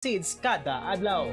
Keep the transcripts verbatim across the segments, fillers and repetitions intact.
seeds kada adlaw.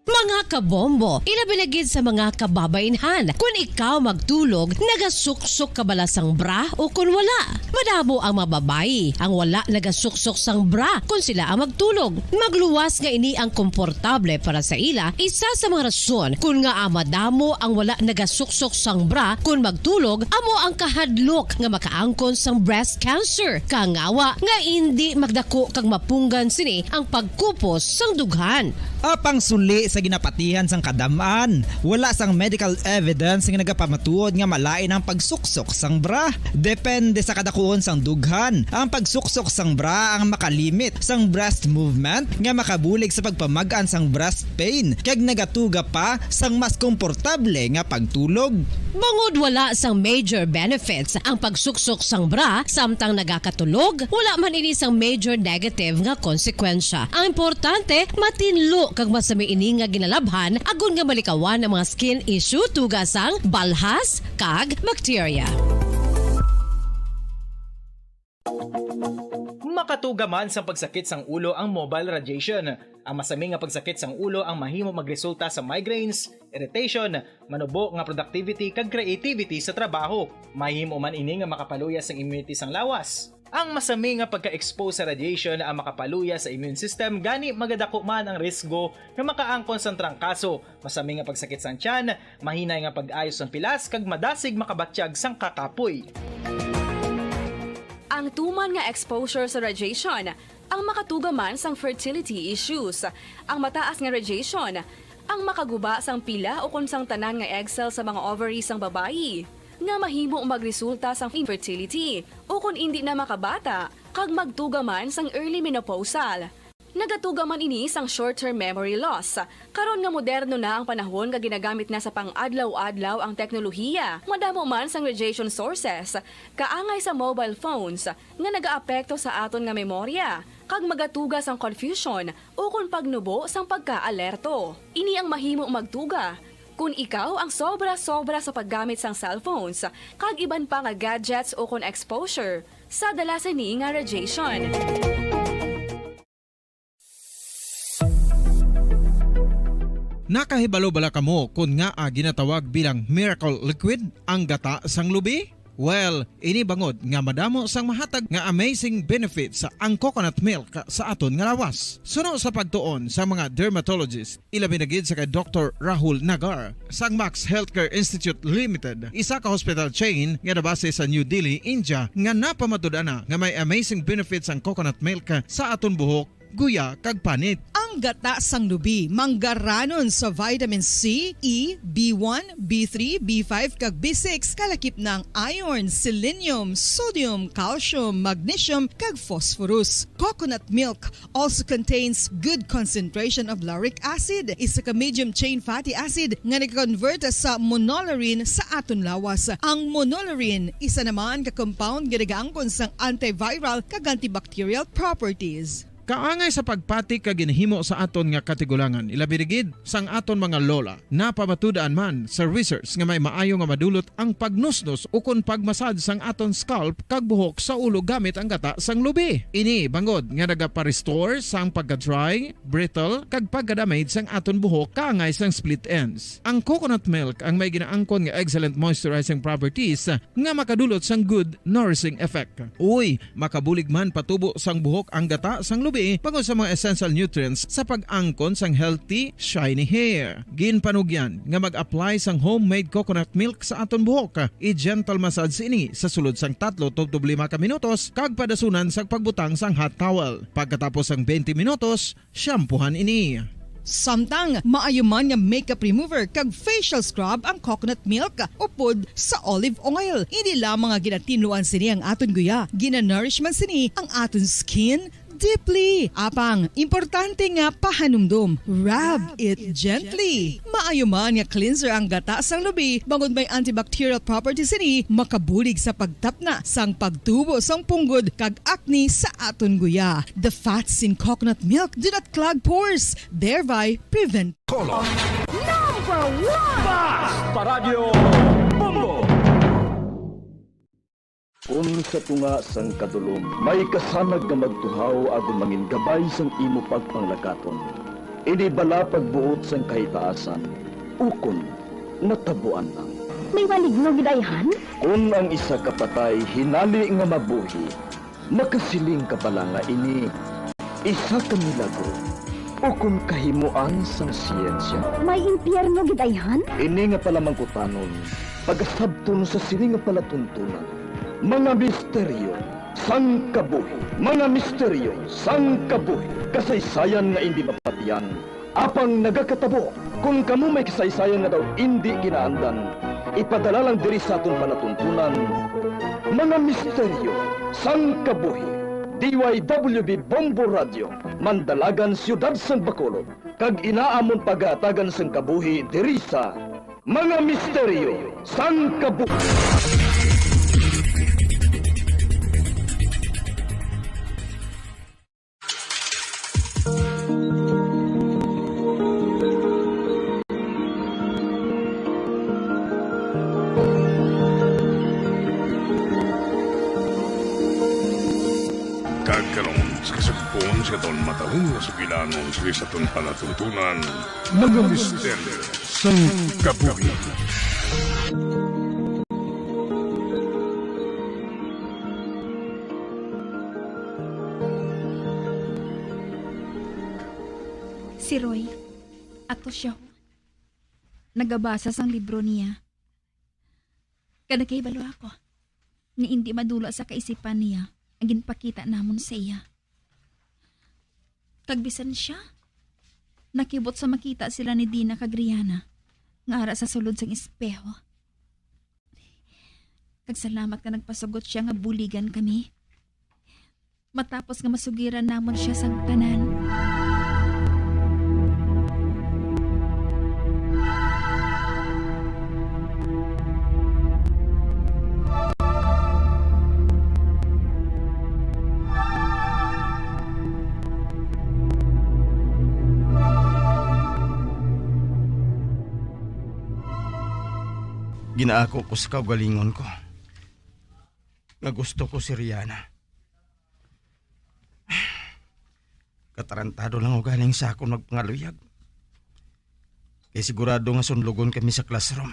Mga kabombo, ilabi na gid sa mga kababainhan, kun ikaw magtulog, nagasuksok ka bala sang bra o kun wala? Madamo ang mga babayi ang wala nagasuksok sang bra kun sila ang magtulog. Magluwas nga ini ang komportable para sa ila, isa sa mga rason kun ngaa madamo ang wala nagasuksok sang bra kun magtulog amo ang kahadlok nga makaangkon sang breast cancer, kangawa nga indi magdako kag mapunggan sini ang pagkupos sang dughan. Apang suli sa ginapatihan sang kadam-an, wala sang medical evidence nga nagapamatuod nga malain ang pagsuksok sang bra. Depende sa kadakuon sang dughan, ang pagsuksok sang bra ang makalimit sang breast movement nga makabulig sa pagpamag-an sang breast pain kag nagatuga pa sang mas komportable nga pagtulog. Bangod wala sang major benefits ang pagsuksok sang bra samtang nagakatulog, wala man ini sang major negative nga konsekwensya. Ang importante, matinlo kag masami ini nga ginalabhan agod nga malikawan ang mga skin issue tuga sang balhas kag bacteria. Makatuga man sang pagsakit sang ulo ang mobile radiation. Ang masami nga pagsakit sang ulo ang mahimo magresulta sa migraines, irritation, manubo nga productivity kag creativity sa trabaho. Mahimo man ini nga makapaluya sang immunity sang lawas. Ang masami nga pagka-expose sa radiation ang makapaluya sa immune system, gani magadako man ang risgo nga makaangkon sang trangkaso, masami nga pagsakit sang tiyan, mahinay nga pag-ayo sang pilas, kag madasig makabatyag sang kakapoy. Ang tuman nga exposure sa radiation ang makatuga man sang fertility issues. Ang mataas nga radiation ang makaguba sang pila ukon sang tanan nga egg cell sa mga ovary sang babayi, nga mahimo magresulta sang infertility ukon indi na makabata, kag magtuga man sang early menopausal. Nagatuga man ini sang short-term memory loss. Karon nga moderno na ang panahon nga ginagamit na sa pang-adlaw-adlaw ang teknolohiya, madamo man sang radiation sources, kaangay sa mobile phones, nga nagaapekto sa aton nga memorya, kag magatuga sang confusion ukon pagnubo sang pagkaalerto. Ini ang mahimo magtuga kon ikaw ang sobra-sobra sa paggamit sang cellphones kag iban pa nga gadgets ukon exposure sa dala sini nga radiation. Nakahibalo bala kamo kon ngaa ginatawag bilang miracle liquid ang gata sang lubi? Well, ini bangod nga madamo sang mahatag nga amazing benefits ang coconut milk sa aton nga lawas. Suno sa pagtuon sa mga dermatologist, ilabi na gid sa kay Doktor Rahul Nagar sang Max Healthcare Institute Limited, isa ka hospital chain nga nabase sa New Delhi, India, nga napamatud-an na nga may amazing benefits ang coconut milk sa aton buhok, guya, kag panit. Ang gata sang lubi manggaranon sa vitamin C, E, B one, B three, B five, kag B six, kalakip na ang iron, selenium, sodium, calcium, magnesium, kag phosphorus. Coconut milk also contains good concentration of lauric acid, isa ka medium chain fatty acid nga nag-convert sa monolaurin sa aton lawas. Ang monolaurin isa naman ka compound nga nagaangkon sang antiviral kag antibacterial properties. Kaangay sa pagpati kag ginhimo sa aton nga katigulangan, ilabi na gid sang aton mga lola. Napamatud-an man sa research nga may maayo nga madulot ang pagnusnos ukon pagmasad sang aton scalp kag buhok sa ulo gamit ang gata sang lubi. Ini bangod nga nagapa-restore sang pagka-dry, brittle, kag pagka-damage sang aton buhok kaangay sang split ends. Ang coconut milk ang may ginaangkon nga excellent moisturizing properties nga makadulot sang good nourishing effect. Uy, makabulig man patubo sang buhok ang gata sang lubi bangod sa mga essential nutrients sa pag-angkon sang healthy, shiny hair. Ginpanugyan nga mag-apply sang homemade coconut milk sa aton buhok. I-gentle massage ini sa sulod sang tatlo tubtob lima ka minutos kag padasunan sang pagbutang sang hot towel. Pagkatapos sang twenty minutos, shampoohan ini. Samtang maayo man nga makeup remover kag facial scrub ang coconut milk upod sa olive oil. Hindi lamang nga ginatinluan sini ang aton guya, ginanourish man sini ang aton skin deeply. Apang, importante nga pahanumdom, rub it gently. Maayo man nga cleanser ang gata sang lubi bangod may antibacterial properties sini, makabulig sa pagtapna sang pagtubo sang punggod kag acne sa aton guya. The fats in coconut milk do not clog pores, thereby prevent Color. Number one! Basta Radyo Bombo! Kon sa tunga sang kadulom may kasanag nga magtuhaw agod mangin gabay sang imo pagpanglakaton, ini bala pagbuot sang kahitaasan, ukon natabuan lang. May maligno gid ayhan? Kon ang isa ka patay hinali nga mabuhi, makasiling ka bala nga ini isa ka milagro ukon kahimoan sang siyensya? May impyerno gid ayhan? Ini nga palamangkutanon, pagasabton sa sini nga palatuntunan, mga misteryo sang kabuhi. Mga misteryo sang kabuhi. Kasaysayan nga indi mapatian, apang nagakatabo. Kon kamo may kasaysayan nga daw indi ginaandan, ipadala lang diri sa aton palatuntunan, mga misteryo sang kabuhi. D Y W B Bombo Radio, Mandalagan, Siyudad sang Bacolod, kag ina amon pagahatagan sang kabuhi diri sa Mga Misteryo sang Kabuhi. Kag karon, sa kasugpon sa aton matalom nga sugilanon sa aton palatuntunan, mga misteryo sang kabuhi. Si Roy, ato siya. Nagabasa sang libro niya. Kag nakahibalo ako nga indi madula sa kaisipan niya ang ginpakita namon sa iya. Kag bisan sia, nakibot sa makita sila ni Dina kag Rihanna nga ara sa sulod sang espeho. Kag salamat nga nagpasugot sia nga buligan kami. Matapos nga masugiran namon sia sang tanan. Ginaako ko sa kaugalingon ko nga gusto ko si Rihanna. Katarantado lang ugaling sa akon magpangaluyag. Kay sigurado nga sunlogon kami sa classroom.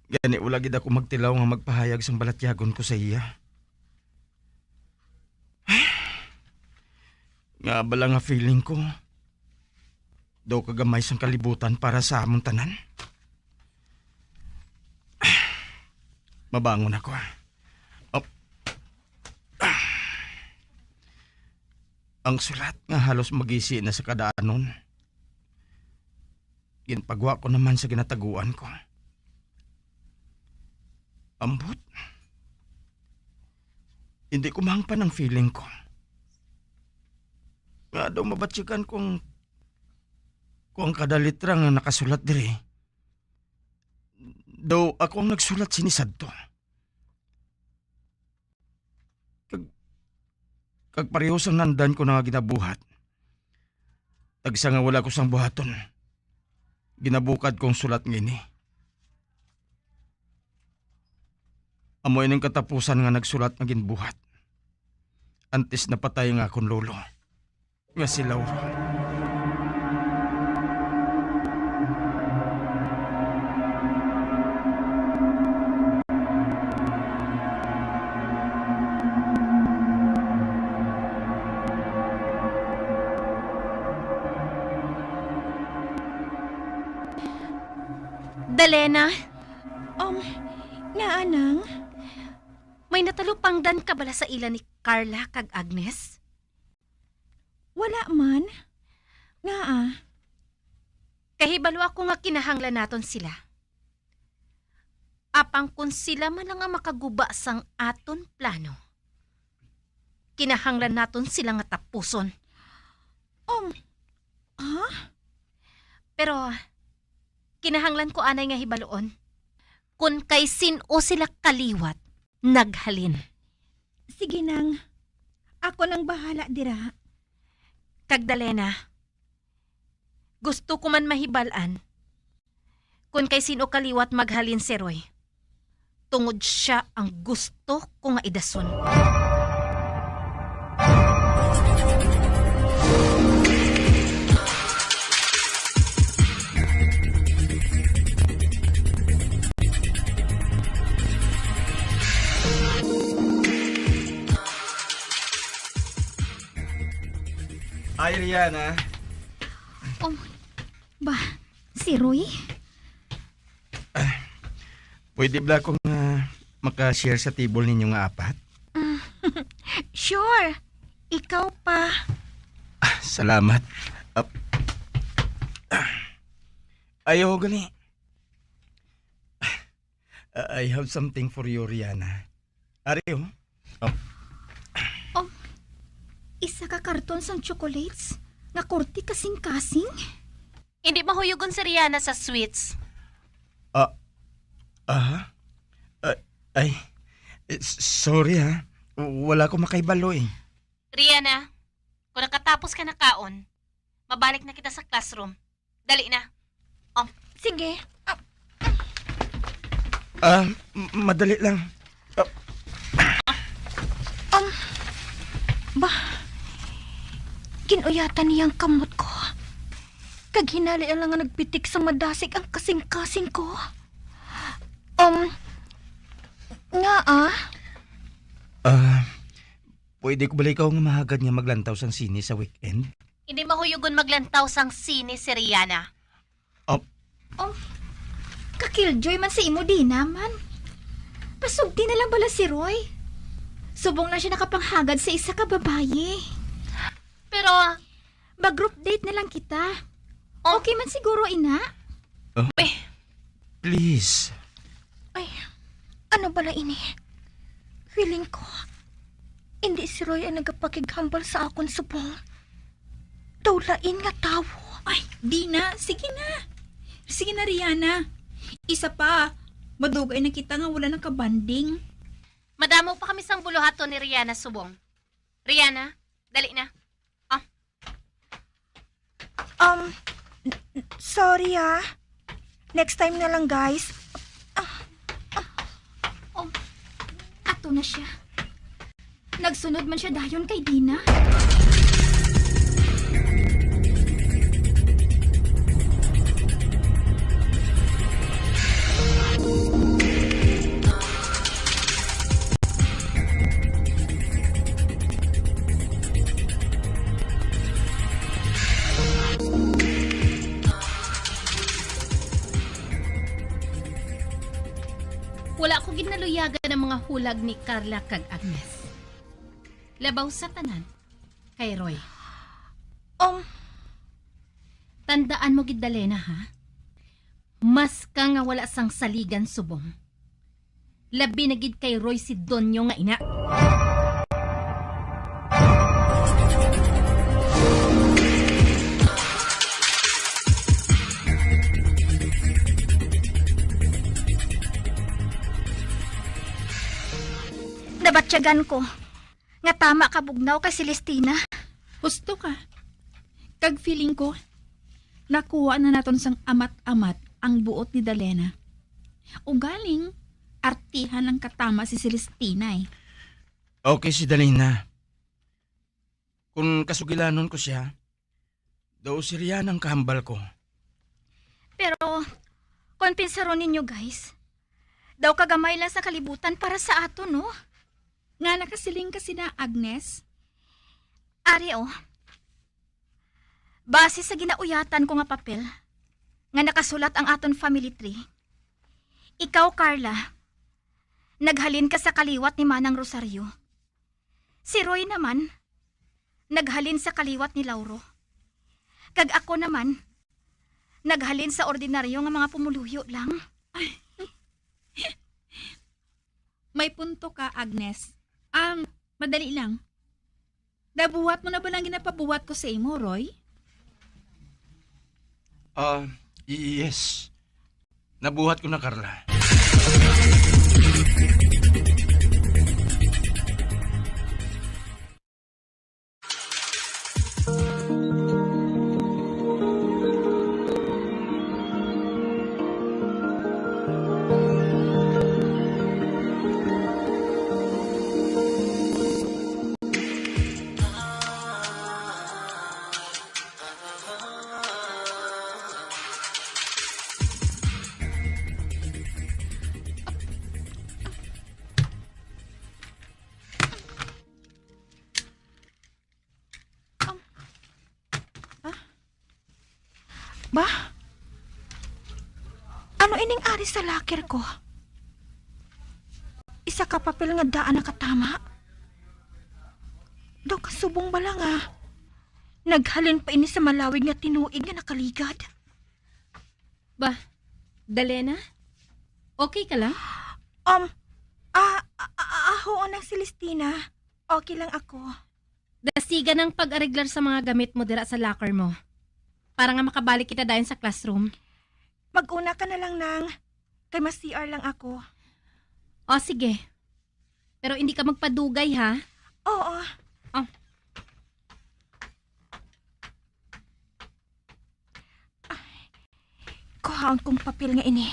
Gani, wala gid ako magtilaw nga magpahayag sang balatyagon ko sa iya. Nga bala nga feeling ko, daw kagamay sang kalibutan para sa amon tanan. Mabangon ako, ah. Op. Ang sulat nga halos magisi na sa kadaanon, ginpagwa ko naman sa ginataguan ko. Ambot, hindi ko mahangpan ang feeling ko. Nga daw mabatyagan ko ang, ko ang kada litra nga nakasulat diri. Daw ako ang nagsulat sini sadto. Kag, kag pareho sang naandan ko na nga ginabuhat. Tagsa nga wala ko sang buhaton, ginabukad ko ang sulat nga ini. Amo ining katapusan nga nagsulat nga ginbuhat antes napatay nga akon lolo, nga si Lauro. Dalena? Um, ngaa, Nang? May natalupangdan ka bala sa ila ni Carla kag Agnes? Wala man. Ngaa? Kahibalo ako nga kinahanglan naton sila. Apang kon sila man lang ang makaguba sang aton plano, kinahanglan naton sila nga tapuson. Um, ha? Pero kinahanglan ko anay nga hibaluon kon kay sin-o sila kaliwat naghalin. Sige, Nang. Ako nang bahala dira. Kag Dalena, gusto ko man mahibal-an kon kay sin-o kaliwat maghalin si Roy. tungod sia ang gusto ko nga idason. Ay, Rihanna. Oh, ba, si Roy? Ah, pwede ba akong, ah, maka-share sa table ninyo nga apat? Ah, sure. Ikaw pa. Ah, salamat. Ah, ah, ayaw gali. Ah, I have something for you, Rihanna. Ari, oh. Oh. Oh, isa ka karton sang chocolates nga korte kasing-kasing? Hindi mahuyugon si Rihanna sa sweets. Ah, ah, ah, ay, eh, s-, sorry ha. W-, wala ko makahibalo eh. Rihanna, kung nakatapos ka na kaon, mabalik na kita sa classroom. Dali na. Oh. Sige. Ah, ah, m-, madali lang. Ah. Um, ba, gin-uyatan niya ang kamot ko. Kag hinali lang nga nagpitik sang madasig ang kasing-kasing ko. Um, nga, ah? Ah, pwede ko bala ikaw nga mahagad nga maglantaw sang sine sa weekend? Hindi mahuyugon maglantaw sang sine si Rihanna. Oh. Oh, ka-killjoy man sa imo, Dina man. Pasugdi na lang bala si Roy. Subong lang siya nakapanghagad sa isa ka babayi. Pero, mag-group date na lang kita. Oh. Okay man siguro, ina? Oh. Eh. Please. Ay, ano bala ini? Feeling ko, hindi si Roy ang nagapakighambal sa akon subong. Daw lain nga tawo. Ay, Dina, sige na. Sige na, Rihanna. Isa pa, madugay na kita nga wala nakabanding. Madamo pa kami sang buluhaton ni Rihanna subong. Rihanna, dali na. Ah. Um, n-, n-, sorry, ah. Next time na lang, guys. Ah, ah. Oh, ato na siya. Nagsunod man siya dayon kay Dina. Wala ko gid naluyagan ang mga hulag ni Carla kag Agnes. Labaw sa tanan, kay Roy. Um. Tandaan mo gid, Dalena, ha? Mas ka nga wala sang saligan subong. Labi na gid kay Roy si Donyo nga ina. Nabatyagan ko nga tama ka bugnaw kay Celestina. Husto ka. Kag feeling ko, nakuha na naton sang amat-amat ang buot ni Dalena. Ugaling, artihan lang katama si Celestina, eh. Okay si Dalena. Kung kasugilanon ko siya, daw si Rian ang kahambal ko. Pero, kung pinsaron ninyo, guys, daw kagamay lang sa kalibutan para sa aton, no? Nga nakasiling ka sina Agnes? Ari, oh. Base sa ginauyatan ko nga papel, nga nakasulat ang aton family tree, ikaw, Carla, naghalin ka sa kaliwat ni Manang Rosario. Si Roy naman, naghalin sa kaliwat ni Lauro. Kag ako naman, naghalin sa ordinaryo nga mga pumuluyo lang. May punto ka, Agnes. Um, madali lang. Nabuhat mo na ba lang ginapabuhat ko sa imo, Roy? Ah, yes. Nabuhat ko na, Carla. Ba? Ano ining ari sa locker ko? Isa ka papel nga daan nakatama? Daw kasubong bala nga naghalin pa ini sa malawig nga tinuig nga nakaligad. Ba, Dalena? Okay ka lang? Um, ah, ah, ah, ah, oo, Nang Celestina. Okay lang ako. Dasiga nang pag-areglar sa mga gamit mo dira sa locker mo, para nga makabalik kita dayon sa classroom. Mag-una ka na lang, Nang. Kay ma-C R lang ako. O, sige. Pero hindi ka magpadugay, ha? Oo. Oh. Kuhaon kong papel nga ini.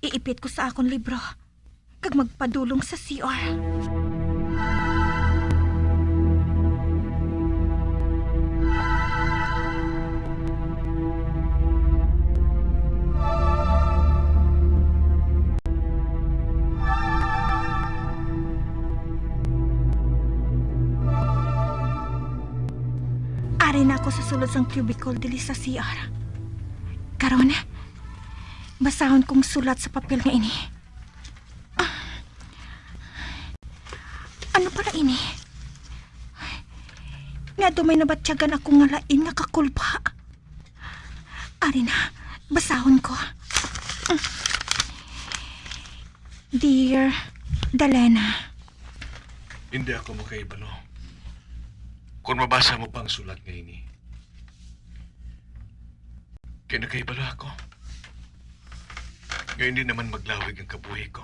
Iipit ko sa akon libro, kag magpadulong sa C R. Ari na ako sa sulod sang cubicle dili sa C R. Karon, basahon kong sulat sa papel nga ini. Ah. Ano para ini? Nga daw may nabatyagan ako nga lain nga kakulba. Ari na, basahon ko. Dear Dalena. Hindi ako makahibalo kung mabasa mo pa ang sulat nga ini. Kay nakahibalo ako nga hindi naman maglawig ang kabuhi ko.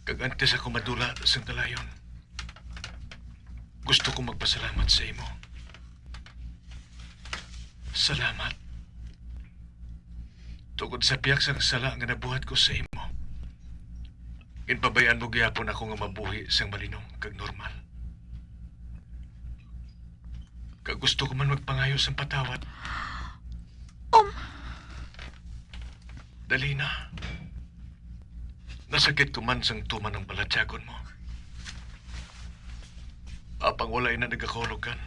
Kag antes ako madula sang kalayon, gusto ko magpasalamat sa imo. Salamat. Tungod sa pihak sang sala nga nabuhat ko sa imo, ginpabayaan mo gihapon ako nga mabuhi sang malinom kag normal. Kag gusto ko man magpangayo sang patawad. Um. Dali na. Nasakit ko man sang tuman ang balatyagon mo. Apang wala ina nagakahulugan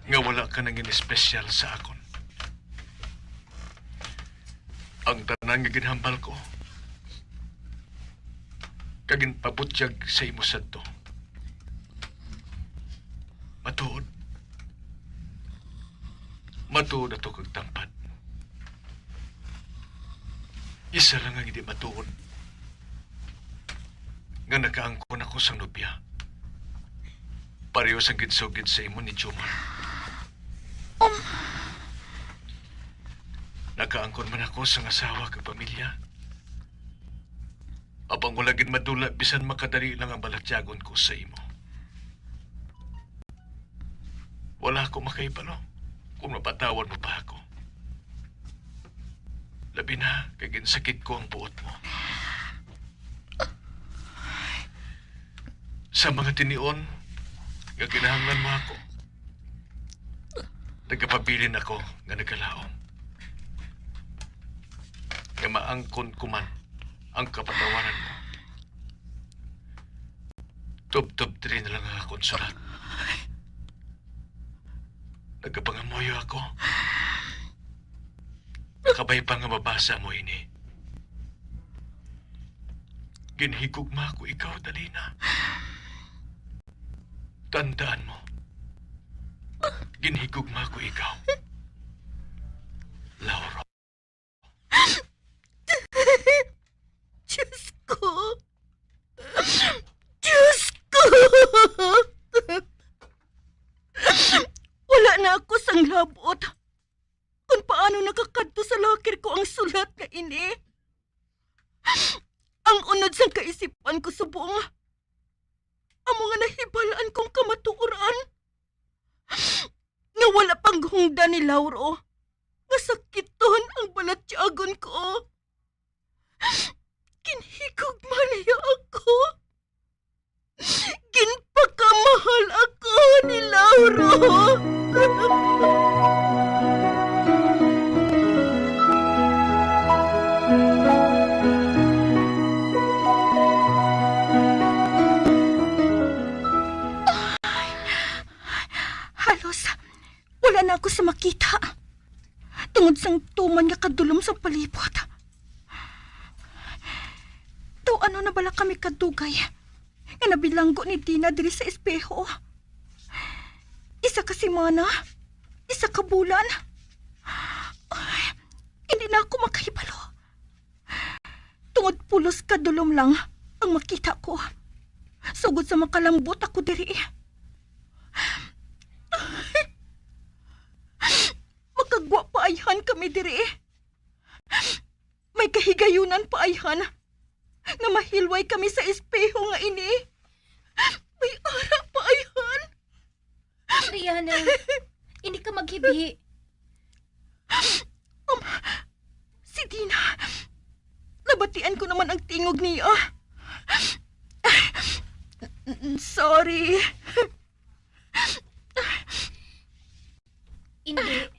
nga wala ka nangin espesyal sa akon. Ang tanan nga ginhambal ko, kag ginpabutyag sa imo sadto, matuod. Matuod ato kag tampad. Isa lang ang hindi matuod, nga nakaangkon ako sang nobya, pareho sang ginsugid sa imo ni Jomar. Um. Nakaangkon man ako sang asawa kag pamilya. Apang wala gid madula bisan makadali lang ang balatyagon ko sa imo. Wala ako makahibalo kung mapatawad mo pa ako. Labi na kay ginsakit ko ang buot mo. Sa mga tinion nga kinahanglan mo ako, nagapabilin ako nga nagalaom nga maangkon ko man ang kapatawaran mo. Tubtob diri na lang ang akon sulat. Nagapangamuyo ako. Kabay pa nga mabasa mo ini. Ginhigugma ko ikaw, Dalina. Tandaan mo, ginhigugma ko ikaw. Lauro. Diyos ko! Diyos ko! Wala na ako sang labot kung paano nakakadto sa locker ko ang sulat nga ini. Ang unod sang kaisipan ko subong, amo nga nahibal-an kong kamatuoran nga wala panghungdan ni Lauro nga sakiton ang balatyagon ko. Ginhigugma niya ako. Ginpakamahal ako ni Lauro. Halos Wala na ako sa makita. Tungod sang tuman nga kadulom sa palibot. Daw ano na bala kami kadugay nga nabilanggo ni Dina diri sa espeho? Isa ka semana? Isa ka bulan? Ay, hindi na ako makahibalo. Tungod pulos ka dulom lang ang makita ko. Sugod sa makalambot ako diri. Makagwa pa ayhan kami diri. May kahigayunan pa ayhan nga mahilway kami sa espeho nga ini. May ara pa ayhan. Rihanna, hindi ka maghibi. Um, si Dina, nabatian ko naman ang tingog niya. Sorry. Hindi.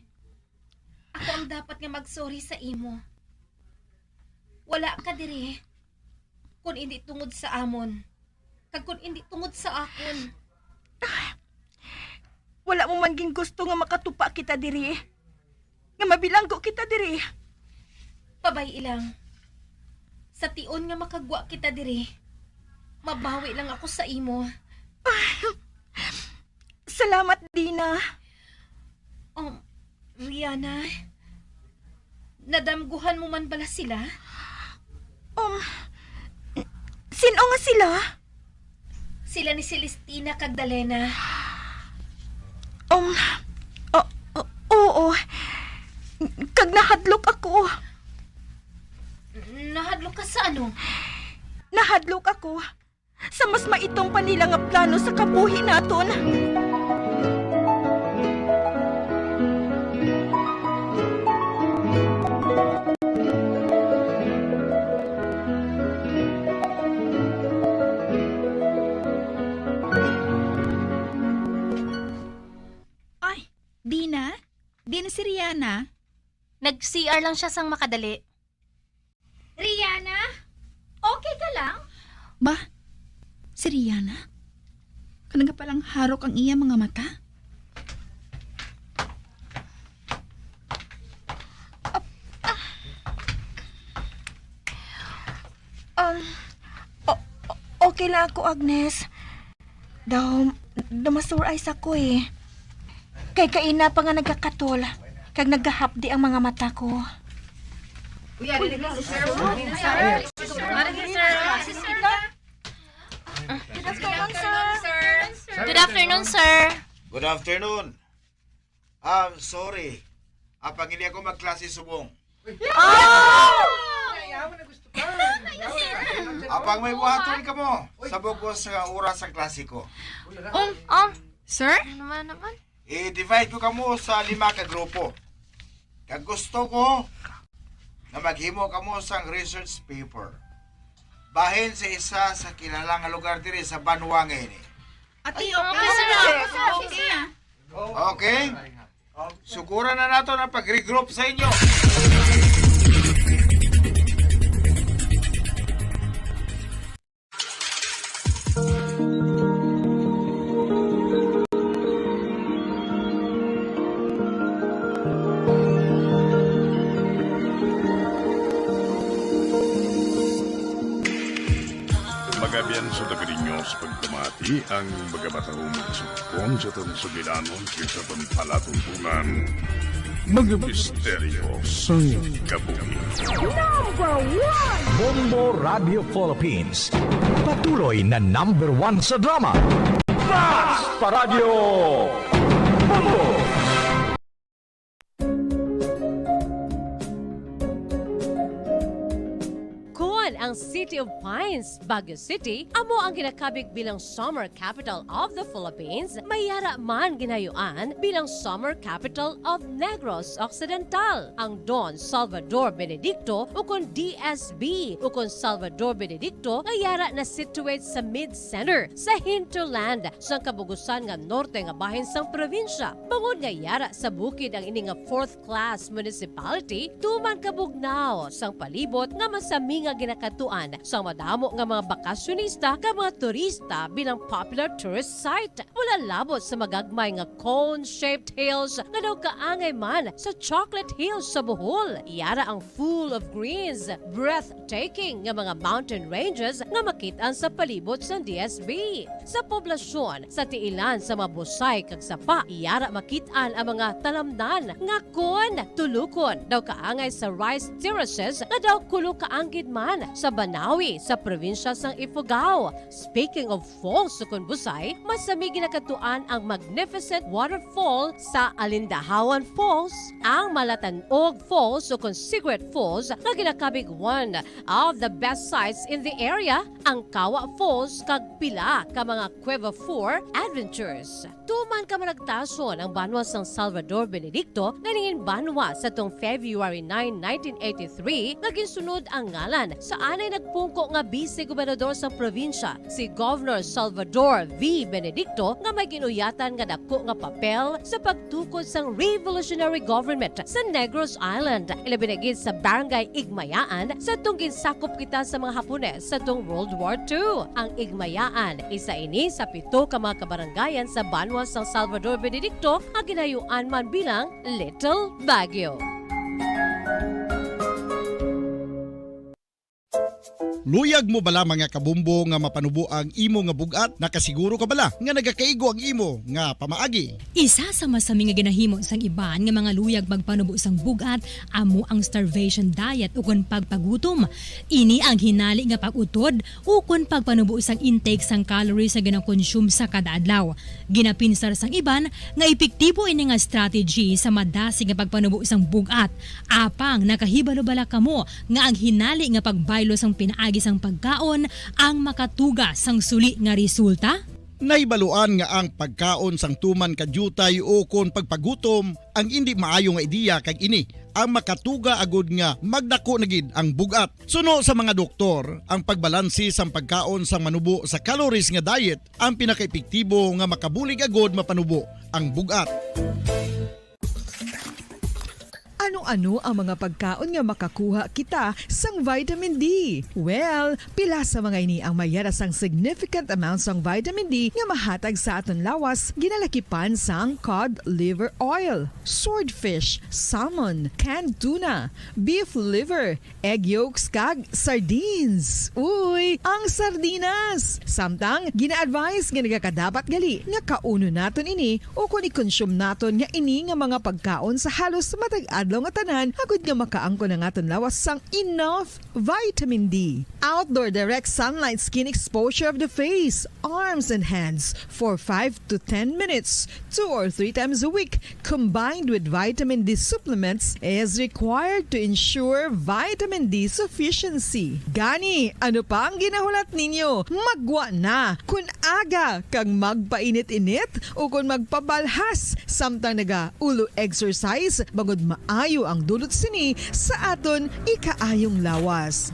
Ako ang dapat nga mag-sorry sa imo. Wala ka diri kun hindi tungod sa amon, kag kun hindi tungod sa akon. Wala mo man gin gusto nga makatupa kita diri, nga mabilanggo kita diri. Pabay-i lang. Sa tion nga makagwa kita diri, mabawi lang ako sa imo. Salamat, Dina. Um, Rihanna, nadamguhan mo man bala sila? Um, sin-o nga sila? Sila ni Celestina kag Dalena. Um, o-, o-, oo. Kag nahadlok ako. Nahadlok ka sa ano? Nahadlok ako sa mas maitom pa nila nga plano sa kabuhi naton. Ay, Dina? Dina si Rihanna? Nag-C R lang siya sang makadali. Rihanna? Okay ka lang? Ba? Si Rihanna? Kanang palang harok ang iya mga mata? Ap-, ah. Um, o-, o-, okay lang ako, Agnes. Daw, daw masuray sa ko eh. Kay kaina pa nga nagkakatol, kag nagahapdi ang mga mata ko. Uy, ari na si sir. Ari si sir. Good afternoon, sir. Good afternoon, sir. Good afternoon. Ah, sorry. Apang hindi ako magklase subong. Oh! Apang may buhaton kamo sa bug-os nga oras sa klase ko. Um, um, sir? Ano naman, naman? I-divide ko kamo sa lima ka grupo. Kag gusto ko nga maghimo kamo sang research paper bahin sa isa sa kilala nga lugar diri sa banwa nga ini. Ati, okay, sir. Okay, sir. Okay? Suguran na nato ang pag-regroup sa inyo. Magabian sa taga ninyo sa pagpamati ang mga matahong magsugpon sa aton sugilanon kag sa aton palatuntunan, mga misteryo sang kabuhi. Number one! Bombo Radio Philippines, patuloy na number one sa drama. Basta Radyo Bombo! Kon ang City of Pines, Baguio City, amo ang ginakabig bilang Summer Capital of the Philippines, may yara man ginayuan bilang Summer Capital of Negros Occidental. Ang Don Salvador Benedicto, ukon D S B, ukon Salvador Benedicto, nga yara na situate sa mid-center sa hinterland sang kabugusan nga norte nga bahin sang probinsya. Bangod nga yara sa bukid ang ini nga fourth class municipality, tuman kabugnaw sang palibot nga masami nga ginakatuan sa madamo nga mga bakasyonista kag mga turista bilang popular tourist site. Wala labot sa magagmay nga cone-shaped hills nga daw kaangay man sa Chocolate Hills sa Bohol. Yara ang full of greens, breathtaking nga mga mountain ranges nga makit-an sa palibot sang D S B. Sa poblasyon, sa tiilan sa mga busay kag sapa, yara makit-an ang mga talamnan nga kon tulukon daw kaangay sa rice terraces nga daw kulo ka anggid man sa Banawi sa probinsya sang Ifugao. Speaking of falls, sukon busay, masami ginakadtuan ang magnificent waterfall sa Alindahawan Falls, ang Malatanog Falls, sukon Secret Falls, nga ginakabig one of the best sights in the area, ang Kawa Falls, kag pila ka mga Cueva Four adventures. Tuman ka managtason ang banwa sang Salvador Benedicto nga nangin banwa sa tong February nine, nineteen eighty-three, nga ginsunod ang ngalan sa anay nagpungko nga bise gobernador sang probinsya, si Governor Salvador V. Benedicto, nga may ginuyatan nga dako nga papel sa pagtukod sang revolutionary government sa Negros Island, ilabi na gid sa Barangay Igmayaan, sa tong ginsakop kita sa mga Hapones sa tong World War Two. Ang Igmayaan, isa ini sa pito ka mga kabarangayan sa banwa sang Salvador Benedicto nga ginayuan man bilang Little Baguio. Luyag mo bala, mga kabumbo, nga mapanubo ang imo nga bug-at? Nakasiguro ka bala nga nagakaigo ang imo nga pamaagi? Isa sa masami nga ginahimo sang iban nga mga luyag magpanubo sang bug-at amo ang starvation diet ukon pagpagutom. Ini ang hinali nga pag-utod ukon pagpanubo sang intake sang calories nga ginakonsume sa kada adlaw. Ginapinsar sang iban nga epektibo ini nga strategy sa madasig nga pagpanubo sang bug-at. Apang nakahibalo bala kamo nga ang hinali nga pagbaylo sang pinaagi sang pagkaon ang makatuga sang suli nga resulta? Nahibaluan nga ang pagkaon sang tuman ka diutay ukon pagpagutom ang indi maayo nga ideya, kag ini ang makatuga agud nga magdako na gid ang bug-at. Suno sa mga doktor, ang pagbalanse sang pagkaon sang manubo sa calories nga diet ang pinakaepektibo nga makabulig agud mapanubo ang bug-at. Ano-ano ang mga pagkaon nga makakuha kita sang vitamin D? Well, pila sa mga ini ang may yara sang significant amount sang vitamin D nga mahatag sa aton lawas, ginalakipan sang cod liver oil, swordfish, salmon, canned tuna, beef liver, egg yolks, kag sardines. Uy, ang sardinas! Samtang, gina-advise nga nagakadapat gali nga kaunon naton ini ukon i-consume naton nga ini nga mga pagkaon sa halos matag adlaw nga tanan, agud nga makaangkon ang aton lawas sang enough vitamin D. Outdoor direct sunlight skin exposure of the face, arms, and hands for five to ten minutes, two or three times a week, combined with vitamin D supplements, is required to ensure vitamin D sufficiency. Gani, ano pa ang ginahulat ninyo? Maggwa na! Kon aga kag magpainit-init ukon magpabalhas samtang naga-ulo exercise, bangod maayo ang dulot sini sa aton ikaayong lawas.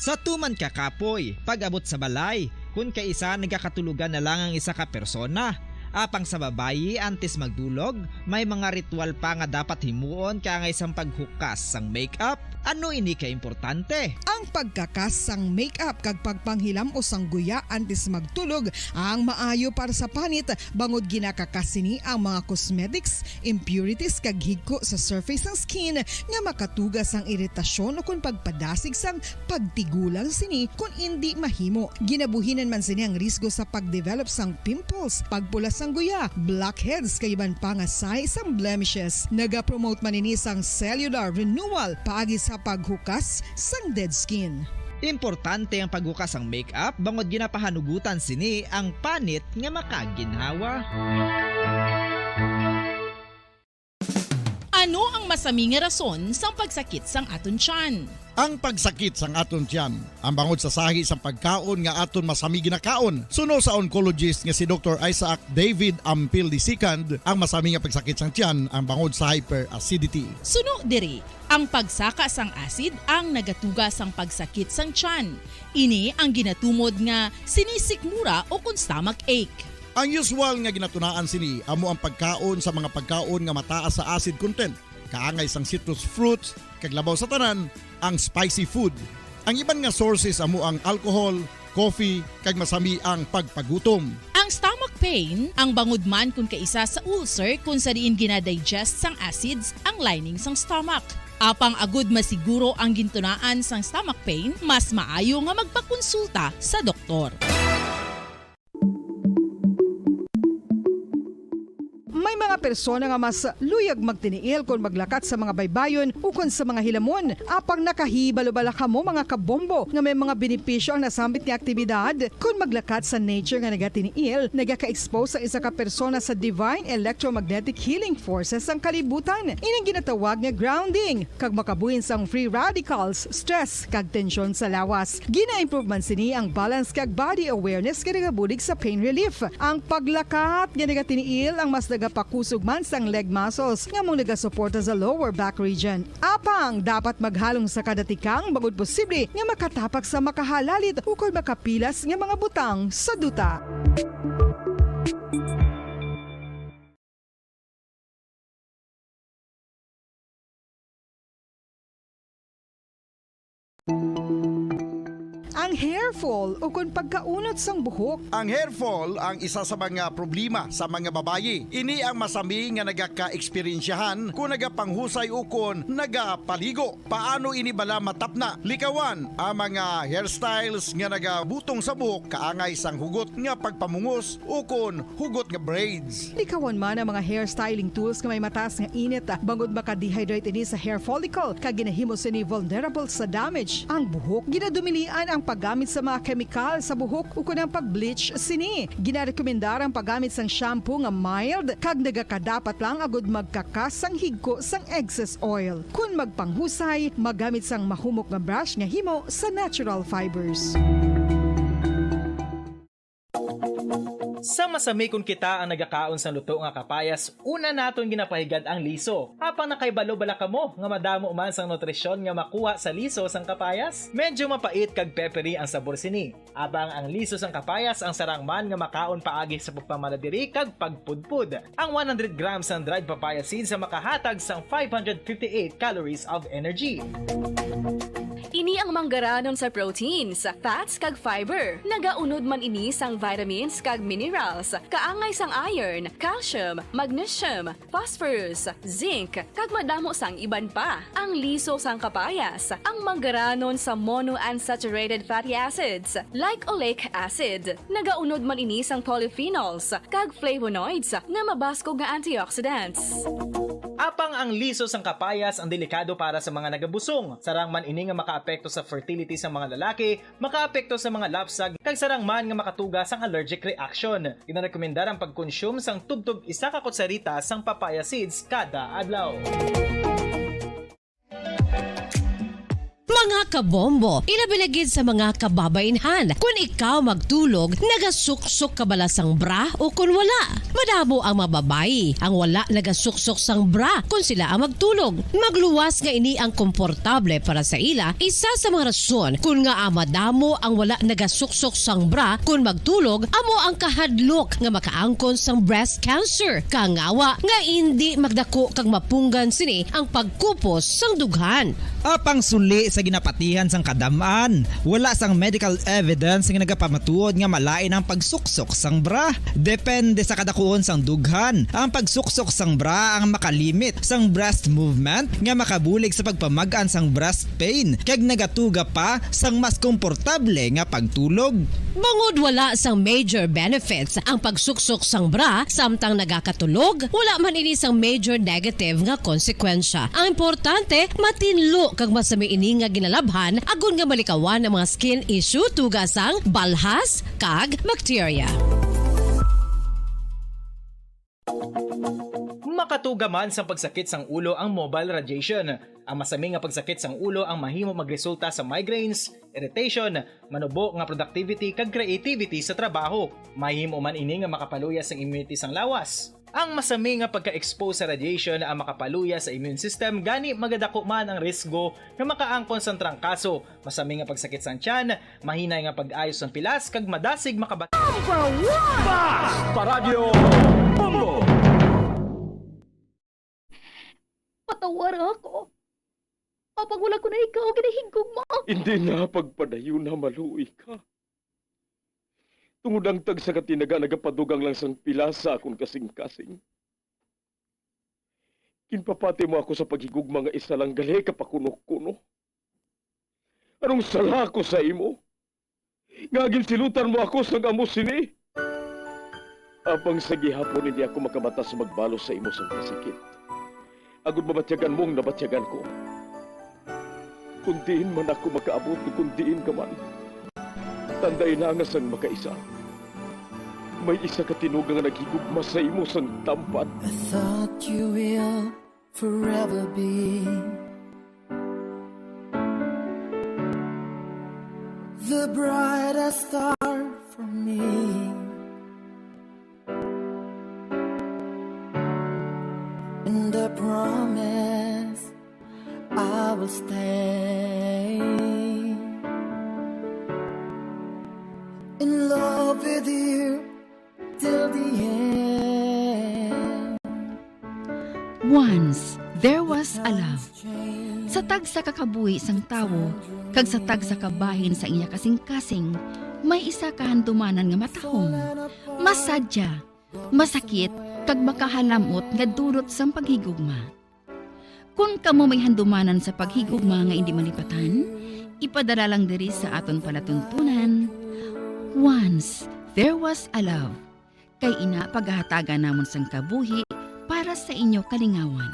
Sa tuman ka kapoy, pag-abot sa balay, kun kaisa nagakatulogan na lang ang isa ka persona. Apang sa babayi, antes magdulog, may mga ritual pa nga dapat himuon kaangay sang paghukas sang makeup. Ano ini ka importante? Ang pagkakas sang makeup kag pagpanghilam-os sang guya antes magtulog ang maayo para sa panit, bangod ginakakas sini ang mga cosmetics, impurities, kag higko sa surface sang skin nga makatuga sang iritasyon ukon pagpadasig sang pagtigulang sini kon indi mahimo. Ginabuhinan man sini ang risgo sa pag-develop sang pimples, pagpula sang guya, blackheads, kag iban pa nga sign sang blemishes. Nagapromote man ini sang cellular renewal paagi sa paghukas sang dead skin. Importante ang paghukas sang makeup bangod ginapahanugutan sini ang panit nga makaginhawa. Ano ang masami nga rason sang pagsakit sang aton tiyan? Ang pagsakit sang aton tiyan, ang bangod sa sahi sang pagkaon nga aton masami ginakaon. Suno sa oncologist nga si Doktor Isaac David Ampil the second, ang masami nga pagsakit sang tiyan ang bangod sa hyperacidity. Suno diri, ang pagsaka sang acid ang nagatuga sang pagsakit sang tiyan. Ini ang ginatumod nga sinisikmura o kon stomach ache. Ang usual nga ginatunaan sini amo ang pagkaon sa mga pagkaon nga mataas sa acid content, kaangay sang citrus fruits, kag labaw sa tanan, ang spicy food. Ang iban nga sources amo ang alcohol, coffee, kag masami ang pagpagutom. Ang stomach pain, ang bangod man kon kaisa sa ulcer kon sa diin ginadigest sang acids ang lining sang stomach. Apang agud masiguro ang gintunaan sang stomach pain, mas maayo nga magpakonsulta sa doktor. May mga persona nga mas luyag magtiniil kon maglakat sa mga baybayon ukon sa mga hilamon, apang nakahibalo bala kamo, mga kabombo, nga may mga benepisyo ang nasambit nga aktibidad? Kon maglakat sa nature nga nagatiniil, nagaka-expose ang isa ka persona sa divine electromagnetic healing forces sang kalibutan. Ining ginatawag nga grounding, kag makabuhin sang free radicals, stress, kag tensyon sa lawas. Gina-improve man sini ang balance kag body awareness nga nagabulig sa pain relief. Ang paglakat nga nagatiniil ang mas nagapakusog man sang leg muscles nga amo nagasuporta sa lower back region. Apang dapat maghalong sa kada tikang bangod posible nga makatapak sa makahalalit ukon makapilas nga mga butang sa duta. Ang hair fall ukon pagkaunot sang buhok. Ang hair fall ang isa sa mga problema sa mga babayi. Ini ang masami nga nagaka-eksperyensyahan kon nagapanghusay ukon nagapaligo. Paano ini bala matapna? Likawan ang mga hairstyles nga nagabutong sa buhok kaangay sang hugot nga pagpamungos ukon hugot nga braids. Likawan man ang mga hairstyling tools nga may mataas nga init, ah, bangod maka-dehydrate ini sa hair follicle, kag ginahimo sini vulnerable sa damage ang buhok. Ginadumilian ang paggamit sa mga kemikal sa buhok ukon ang pag-bleach sini. Ginarekomendar ang paggamit sang shampoo nga mild kag nagakadapat lang agud magkakas sang higko sang excess oil. Kon magpanghusay, magamit sang mahumok nga brush nga himo sa natural fibers. Sa masami kon kita ang nagakaon sang luto nga kapayas, una naton ginapahigad ang liso. Apang nakahibalo bala kamo nga madamo man sang nutrisyon nga makuha sa liso sang kapayas? Medyo mapait kag peppery ang sabor sini. Apang ang liso sang kapayas ang sarang man nga makaon paagi sa pagpamala diri kag pagpudpod. Ang one hundred grams sang dried papaya seeds ang makahatag sang five hundred fifty-eight calories of energy. Ini ang manggaranon sa proteins, fats, kag fiber. Nagaunod man ini sang vitamins kag minerals, kaangay sang iron, calcium, magnesium, phosphorus, zinc, kag madamo sang iban pa. Ang liso sang kapayas, ang manggaranon sa monounsaturated fatty acids, like oleic acid. Nagaunod man ini sang polyphenols kag flavonoids nga mabaskog nga antioxidants. Apang ang liso sang kapayas ang delikado para sa mga nagabusong. Sarang man ini nga makaapekto sa fertility sa mga lalaki, makaapekto sa mga lapsag, kag sarang man nga makatuga sang allergic reaction. Ginarekomendar ang pagkonsume sang tubtob isa ka kutsarita sang papaya seeds kada adlaw. Mga kabombo, ilabi na gid sa mga kababainhan, kun ikaw magtulog, nagasuksok ka bala sang bra o kun wala? Madamo ang mga babayi ang wala nagasuksok sang bra kun sila ang magtulog. Magluwas nga ini ang komportable para sa ila, isa sa mga rason kun ngaa madamo ang wala nagasuksok sang bra kun magtulog amo ang kahadlok nga makaangkon sang breast cancer. Kangawa nga indi magdako kag mapunggan sini ang pagkupos sang dughan. Apang suli sa ginapatihan sang kadam-an, wala sang medical evidence nga nagapamatuod nga malain ang pagsuksok sang bra. Depende sa kadakuon sang dughan, ang pagsuksok sang bra ang makalimit sang breast movement nga makabulig sa pagpamag-an sang breast pain kag nagatuga pa sang mas komportable nga pagtulog. Bangod wala sang major benefits ang pagsuksok sang bra samtang nagakatulog, wala man ini sang major negative nga konsekwensya. Ang importante, matinlo kag masami ini nga ginalabhan agod nga malikawan ang mga skin issue tuga sang balhas kag bakterya. Makatuga man sang pagsakit sang ulo ang mobile radiation. Ang masami nga pagsakit sang ulo ang mahimo magresulta sa migraines, irritation, manubo nga productivity kag creativity sa trabaho. Mahimo man ini nga makapaluya sang immunity sang lawas. Ang masami nga pagka-expose sa radiation ang makapaluya sa immune system, gani magadako man ang risgo nga makaangkon sang trangkaso, masami nga pagsakit sang tiyan, mahinay nga pag-ayo sang pilas, kag madasig makaba- Number one! Bas! Paradyo! Bombo! Patawara ako. Apang wala ko na ikaw ginahigugma. Hindi na, pagpadayon na, maluoy ka. Tungod ang tagsa ka tinaga nagapadugang lang sang pila sa akon kasingkasing. Ginpapati mo ako sa paghigugma nga isa lang gali ka pakuno-kuno. Anong sala ko sa imo? Nga ginsilutan mo ako sang amo sini? Apang sa gihapon hindi ako makabata sa magbalos sa imo sang kasakit. Agod mabatyagan mo ang nabatyagan ko. Kung diin man ako makaabot, kung diin ka man, tandai na nga sang makaisa, may isa ka tinuga nga naghigugma sa imo sang tampad. I thought you will forever be the brightest star for me. And I promise I will stay in love with you till the end. Once, there was a love. Sa tagsa ka kabuhi sang tawo, kag sa tagsa ka bahin sa iya kasingkasing, may isa ka handumanan nga matahom, masadya, masakit, kag makahalamot nga dulot sang paghigugma. Kon kamo may handumanan sa paghigugma nga indi malipatan, ipadala lang diri sa aton palatuntunan, Once There Was a Love. Kay ina, pagahatagan namon sang kabuhi para sa inyo kalingawan.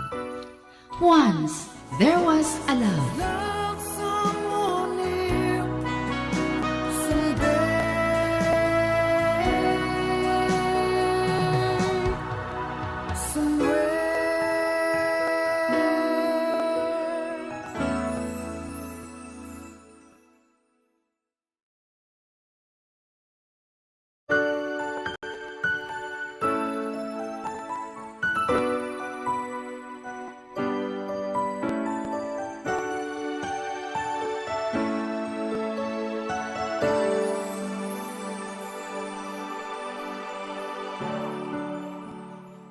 Once There Was a Love. Love someone new someday, somewhere.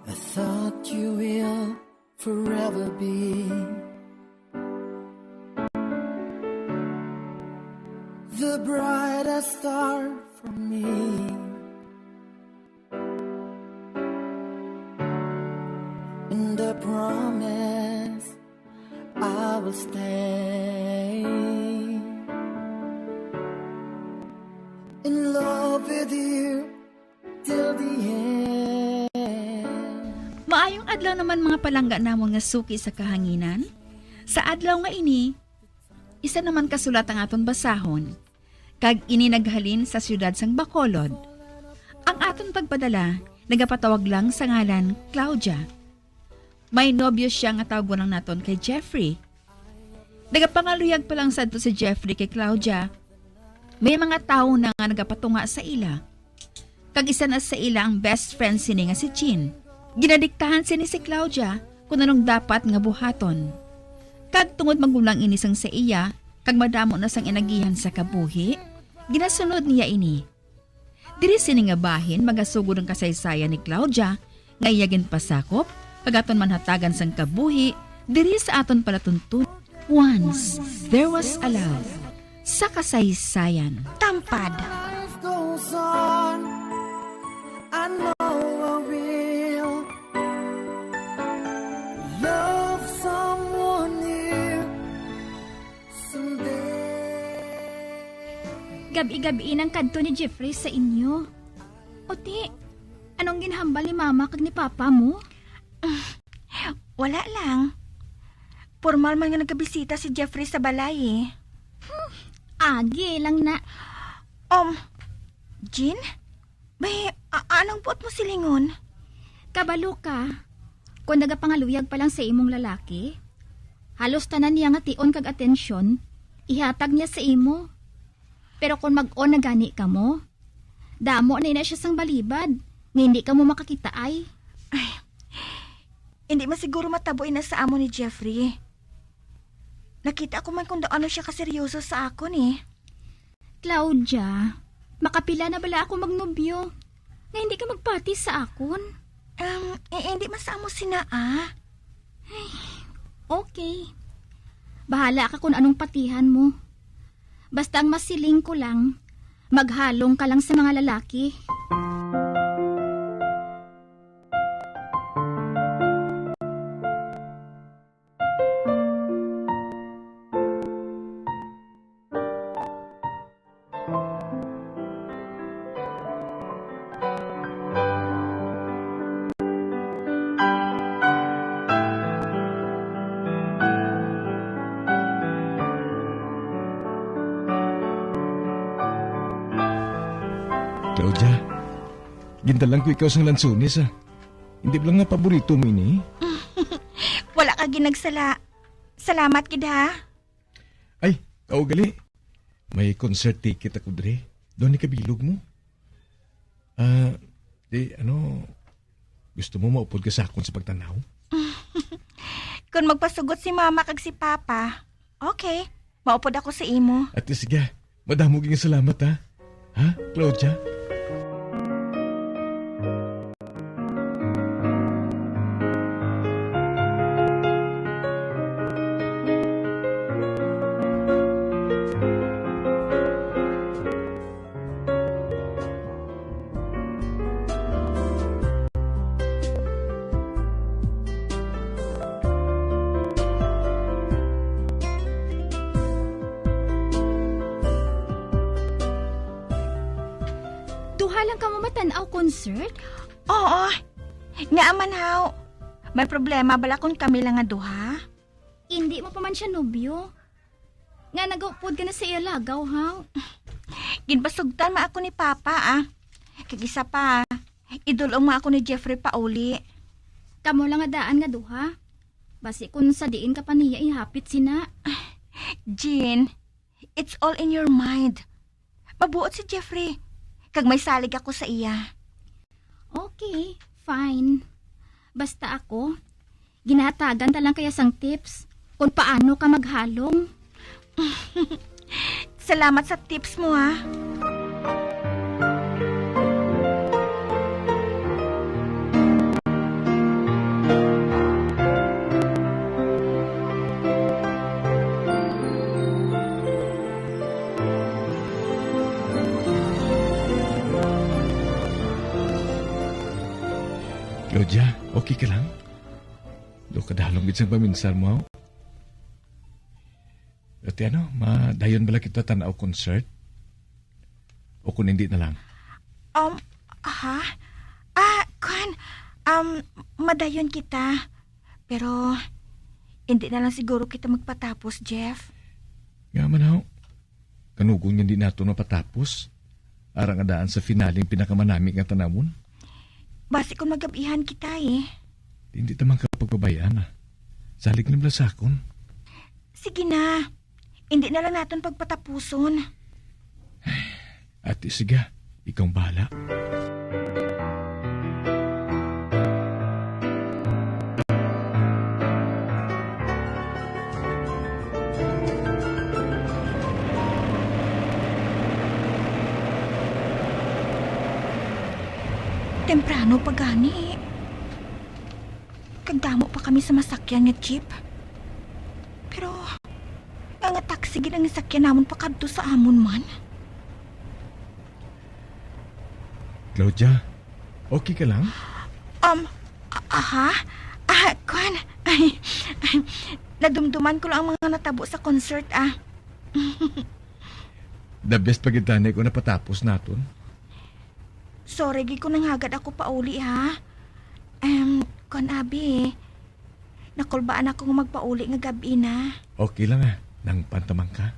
I thought you will forever be the brightest star for me. And I promise I will stay in love with you till the end. Maayong adlaw naman, mga palangga namon nga suki sa kahanginan. Sa adlaw nga ini, isa naman ka sulat ang aton basahon, kag ini naghalin sa siyudad sang Bacolod. Ang aton pagpadala nagapatawag lang sa ngalan Claudia. May nobyo siya nga tawgon lang naton kay Jeffrey. Nagapangaluyag pa lang sadto si Jeffrey kay Claudia, may mga tawo na nga nagapatunga sa ila. Kag isa na sa ila ang best friend sini nga si Jean. Ginadiktahan sini si Claudia kung anong dapat nga buhaton. Kag tungod magulang ini sang sa iya, kag madamo na sang inagihan sa kabuhi, ginasunod niya ini. Diri sini nga bahin magasugod ang kasaysayan ni Claudia nga iya ginpasakop, kag aton manhatagan sang kabuhi diri sa aton palatuntunan. Once There Was a Love sa kasaysayan. Tampad. Life goes on. I know I will love someone new someday. Gab-i-gab-i nang kadto ni Jeffrey sa inyo. O ti, anong ginhambal ni Mama kag ni Papa mo? Wala lang. Pormal man nga nagabisita si Jeffrey sa balay, eh. Hmm, agi lang na. Um, Jean? Bay, a-, anong buot mo silingon? Kabalo ka, kung nagapangaluyag pa lang sa imong lalaki, halos tanan niya nga tion kag atensyon, ihatag niya sa imo. Pero kung mag-on na gani kamo, damo na ina siya sang balibad, nga hindi kamo makakita ay. Ay, hindi man siguro matabo ina sa amo ni Jeffrey. Nakita ko man kung daw ano siya kaseryoso sa akon, eh. Claudia, makapila na bala ako magnobyo nga hindi ka magpati sa akon? Um, eh, hindi man sa amo sina, ah. Ay, okay. Bahala ka kung anong patihan mo. Basta ang masiling ko lang, maghalong ka lang sa mga lalaki. Claudia, gintalang ko ikaw sang lansones, ah. Hindi ba lang nga paborito mo ini? Wala ka ginagsala. Salamat gid, ha? Ay, kaugali. May concert ticket ako dre. Doon ni kabilog mo. Ah, di, ano, gusto mo maupod ka sa akon sa pagtanaw? Kung magpasugot si Mama kag si Papa, okay, maupod ako sa imo. Ate, sige. Madamo gyud nga salamat, ha? Ha, Claudia? Duha lang kamo matan-aw concert? Oo. Ngaa man, haw? May problema bala kung kami lang nga duha? Indi mo pa man siya nobyo. Nga nagaupod ka na sa iya lagaw, haw? Ginpasugtan man ako ni Papa, ah. Kag isa pa, idul-ong man ako ni Jeffrey pauli. Kamo lang nga daan nga duha. Basi kun sa diin ka pa niya ihapit sina. Jean, it's all in your mind. Mabuot si Jeffrey, kag may salig ako sa iya. Okay, fine. Basta ako, ginahatagan ta lang kaya sang tips kung paano ka maghalong. Salamat sa tips mo, ha. Claudia, okay ka lang? Do kadalom gid sang paminsar mo. Ate, ano, madayon bala kita tan-aw concert? O kung hindi na lang? Um, ha? Ah, kwan, um, madayon kita. Pero, hindi na lang siguro kita magpatapos, Jeff. Nga man, haw? Kanugon nga hindi naton mapatapos. Ara nga daan sa finale ang pinakamanami nga tanawon. Basi kung magabihan kita, eh. Hindi ta man ka pagpabayaan, ah. Salig na bala sa akon. Sige na. Hindi na lang naton pagpatapuson. Ate, sige. Ikaw ang bahala. Temprano pa gani. Kag damo pa kami sa masakyan nga jeep. Pero, nga, nga taxi gid ang nasakyan namon pakadto sa amon man. Claudia, okay ka lang? Um, a-, aha? Ah, kwan. Ay, ay, nadumduman ko lang ang mga natabo sa concert, ah. The best pa gid tani kung napatapos naton. Sorry gid kung nanghagad ako pauli, ha? Em, kwan, abi, nakulbaan ako nga magpauli nga gab-i na. Okay lang, ah. Nangpan ta man ka.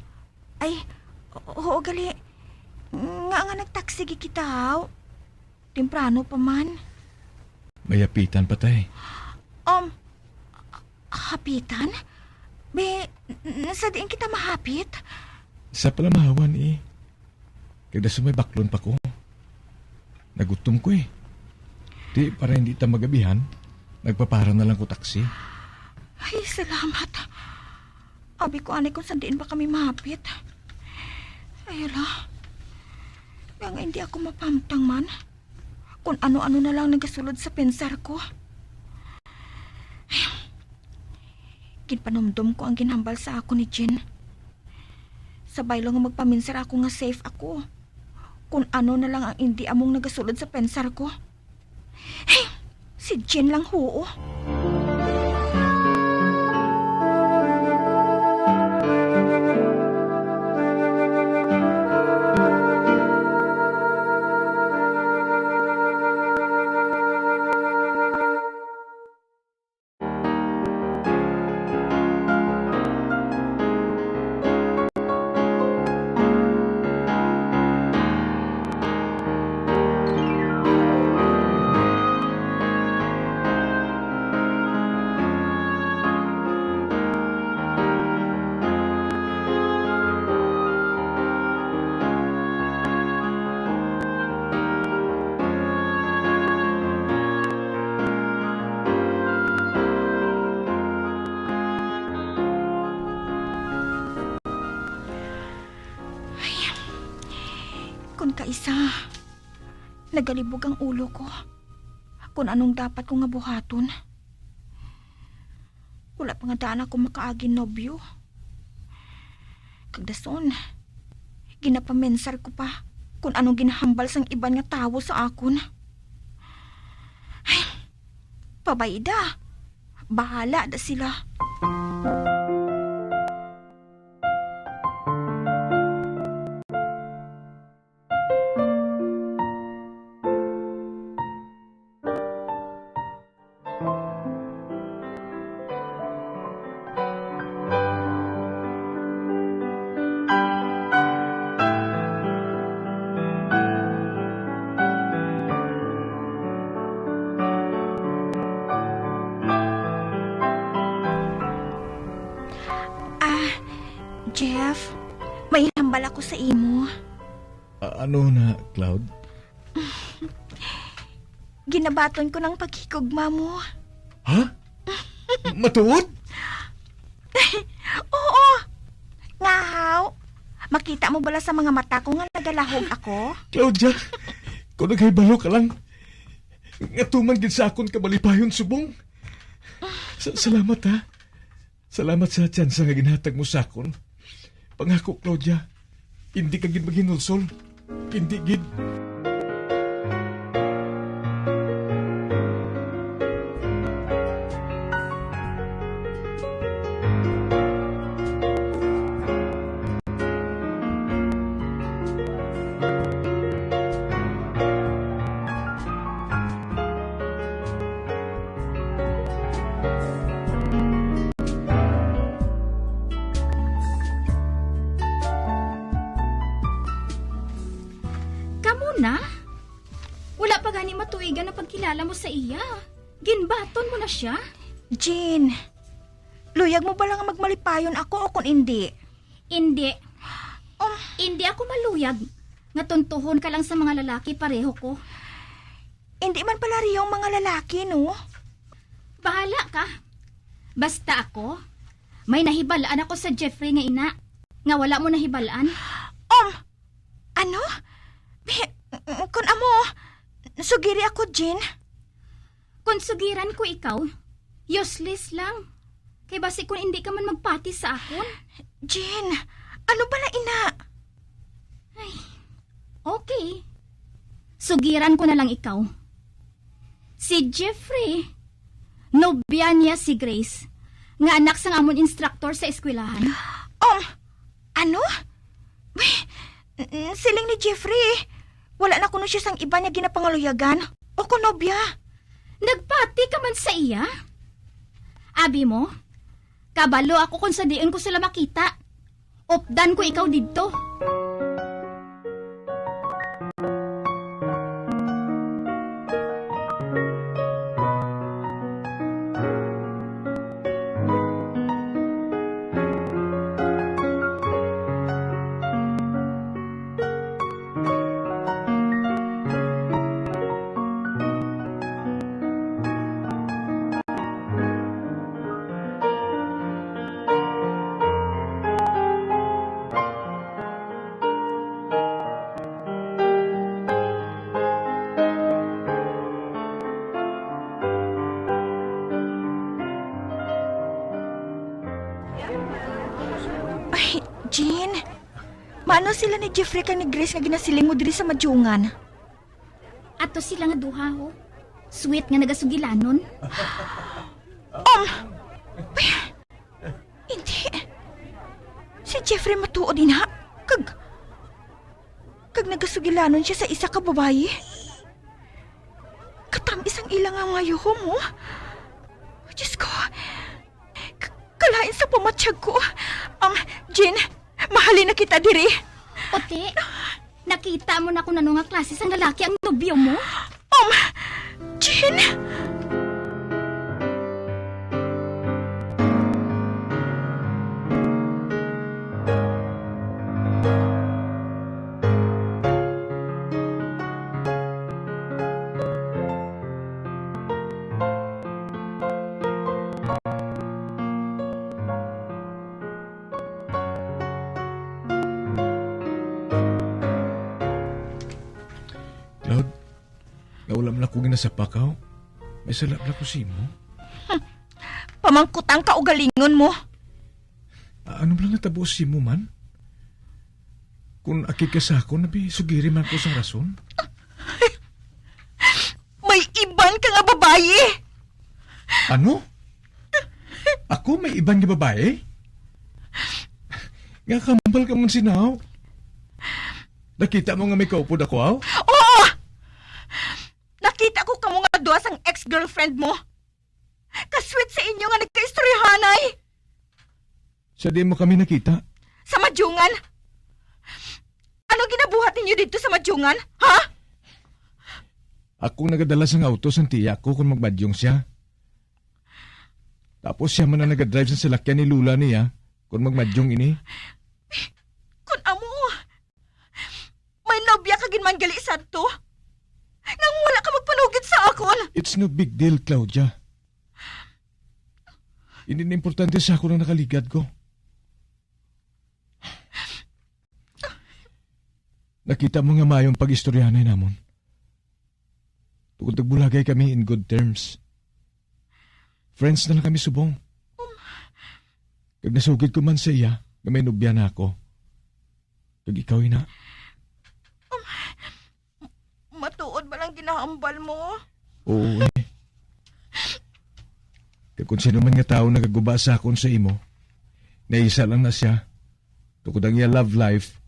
Ay, oo, gali. Nga nga nagtaksi gid kita, haw? Temprano pa man. May hapitan pa, tay. Um, hapitan? Be, n-, sa diin kita mahapit? Sa palamahawan, eh. Kag dason may baklon pa ko. Nagutom ko, eh. Di, para hindi ta magabihan, nagpapara na lang ko taksi. Ay, salamat. Abi ko anay kung sa diin ba kami mahapit. Ay, ala. Nga nga hindi ako mapamtang man. Kung ano-ano na lang nagasulod sa pensar ko. Ginpanumdom ko ang ginhambal sa akon ni Jean. Sa baylo nga magpaminsar ako nga safe ako, kun ano na lang ang indi among nagasulod sa pensar ko. Hey, si Jean lang, huo. Ay, kun kaisa, nagalibog ang ulo ko kun anong dapat ko nga buhaton. Wala pa nga daan ako makaagin nobyo. Kag dason, ginapamensar ko pa kun anong ginahambal sang iban nga tawo sa akon. Ay, pabayda. Bahala da sila. Ah, Jeff, may hambal ako sa imo. A-, ano na, Cloud? Ginabaton ko ng paghigugma mo. Ha? Matuod? Oo. Nga haw? Makita mo bala sa mga mata ko nga nagalahog ako? Claudia, kung nagahibalo ka lang, nga tuman gid sa akon kamalipayon subong. Sa-, salamat, ha. Salamat sa tsansa nga ginhatag mo sa akon. Pangako, Claudia, hindi ka gid maghinulsol. Hindi gid. Kamo na? Wala pa gani matuigan ang pagkilala mo sa iya. Ginbaton mo na siya? Jean, luyag mo bala nga magmalipayon ako o kon indi? Indi. Um, Indi ako maluyag nga tuntuhon ka lang sa mga lalaki pareho ko. Indi man pala riyo ang mga lalaki, no? Bahala ka. Basta ako, may nahibalaan ako sa Jeffrey nga ina, nga wala mo nahibalaan. Um, ano? Bi-, kun amo, sugiri ako, Jean. Kon sugiran ko ikaw, useless lang. Kay basi kon indi ka man magpati sa akon. Jean, ano bala ina? Ay, okay. Sugiran ko na lang ikaw. Si Jeffrey, nobya niya si Grace, nga anak sang amon instructor sa eskwelahan. Um, ano? Uy, n-, siling ni Jeffrey, wala na kuno siya sang iban nga ginapangaluyagan o kon nobya. Nagpati ka man sa iya? Abi mo, kabalo ako kon sa diin ko sila makita. Updan ko ikaw didto. Paano sila ni Jeffrey kag ni Grace nga ginasiling mo diri sa Madyungan? Ato sila nga duha, ho. Sweet nga nagasugilanon. Um, hindi. Si Jeffrey matuod ina. Kag, kag nagasugilanon siya sa isa ka babayi. Katamis ang ila nga mga yuhom, oh. Diyos ko. K-, kalain sa pamatyag ko. Um, Jean, mahalin na kita diri. Ote, nakita mo na kung ano nga klase sang lalaki ang nobyo mo? Um, Jean! Cloud, nga wala man ako ginasapak, aw. May sala ba ako sa imo? Pamangkutang ka ugalingon mo. Ah, ano ba lang natabo sa imo man? Kung akig ka sa akon, abi, sugiri man ko sang rason. May iban ka nga babayi! Ano? Ako may iban nga babayi? Nga kambal ka man sinaw? Nakita mo nga may kaupod ako, aw? Oo! Nakita ko kamo nga duha sang ex-girlfriend mo. Kasweet sa inyo nga nagkaistoryahanay. Sa di mo kami nakita? Sa Madyungan. Ano ginabuhat ninyo didto sa Madyungan, ha? Ako nagadala sang auto sang tiya ko kon magmadyong siya. Tapos siya man ang nagadrive sa salakyan ni Lola niya kon magmadyong ini. Kon amo, may nobya ka gid man gali sadto. Nang wala ka magpanugid sa akon. It's no big deal, Claudia. Hindi na importante sa akon ang nakaligad ko. Nakita mo nga maayong pag-istoryahanay namon. Tungod nagbulagay kami in good terms. Friends na lang kami subong. Kag nasugid ko man sa iya nga may nobya na ako. Kag ikaw, ina. Matuod ba lang ginahambal mo? Oo, eh. Kag kung sino man nga tawo nagaguba sa akon sa imo, naisa lang na siya. Tungod ang iya love life,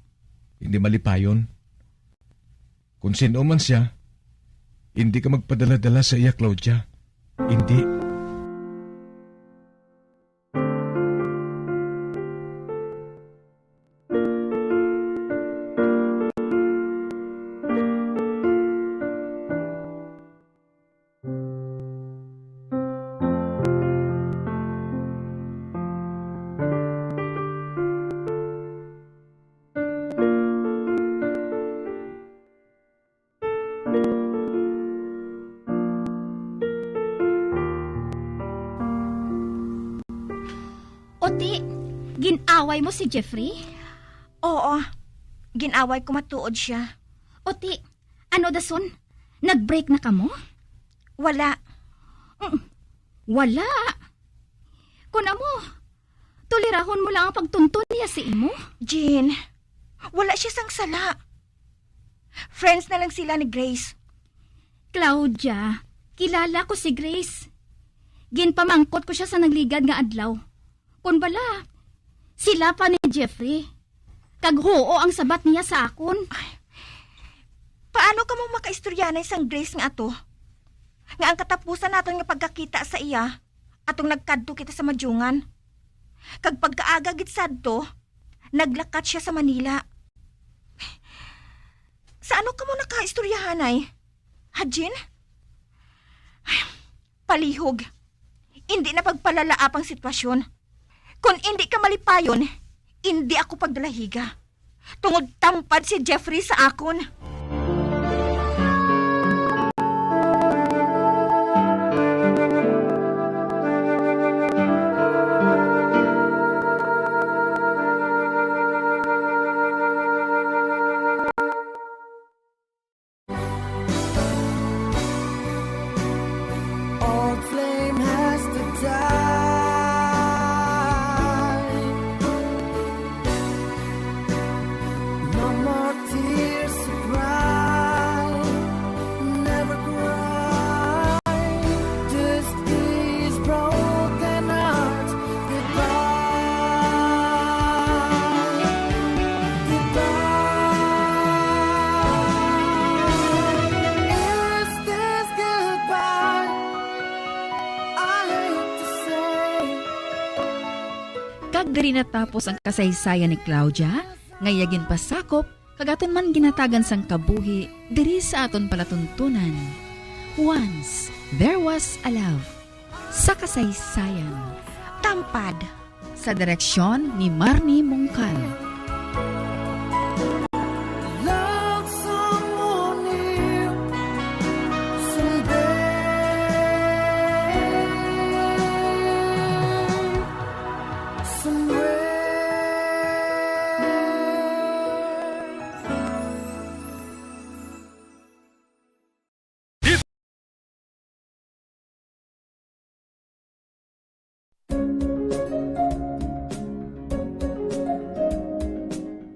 hindi malipayon. Kung sino man siya, hindi ka magpadala-dala sa iya, Claudia. Hindi. Oti, gin-away mo si Jeffrey? Oo, gin-away ko matuod siya. Oti, ano dason? Nag-break na kamo? Wala. Mm, wala. Kun amo, tolerahon mo lang ang pagtunton niya sa imo? Jean, wala siya sang sala. Friends na lang sila ni Grace. Claudia, kilala ko si Grace. Ginpamangkot ko siya sa nagligad nga adlaw. Kon bala, sila pa ni Jeffrey. Kag huo ang sabat niya sa akon. Ay, paano kamo makaistoryanay sang Grace nga ato? Nga ang katapusan naton nga pagkakita sa iya, atong nagkadto kita sa Madyungan. Kag pagkaaga gid sadto, naglakat siya sa Manila. Sa ano kamo nakaistoryahanay? Ha, Jean? Ay, palihog. Indi na pagpalalaap ang sitwasyon. Kon indi ka malipayon, indi ako pagdalahiga. Tungod tampad si Jeffrey sa akon. Old flame has to die. Diri natapos ang kasaysayan ni Claudia, nga iya ginpasakop kag aton man ginhatagan sang kabuhi diri sa aton palatuntunan. Once There Was a Love, sa kasaysayan. Tampad. Sa direksyon ni Marnie Mongkal.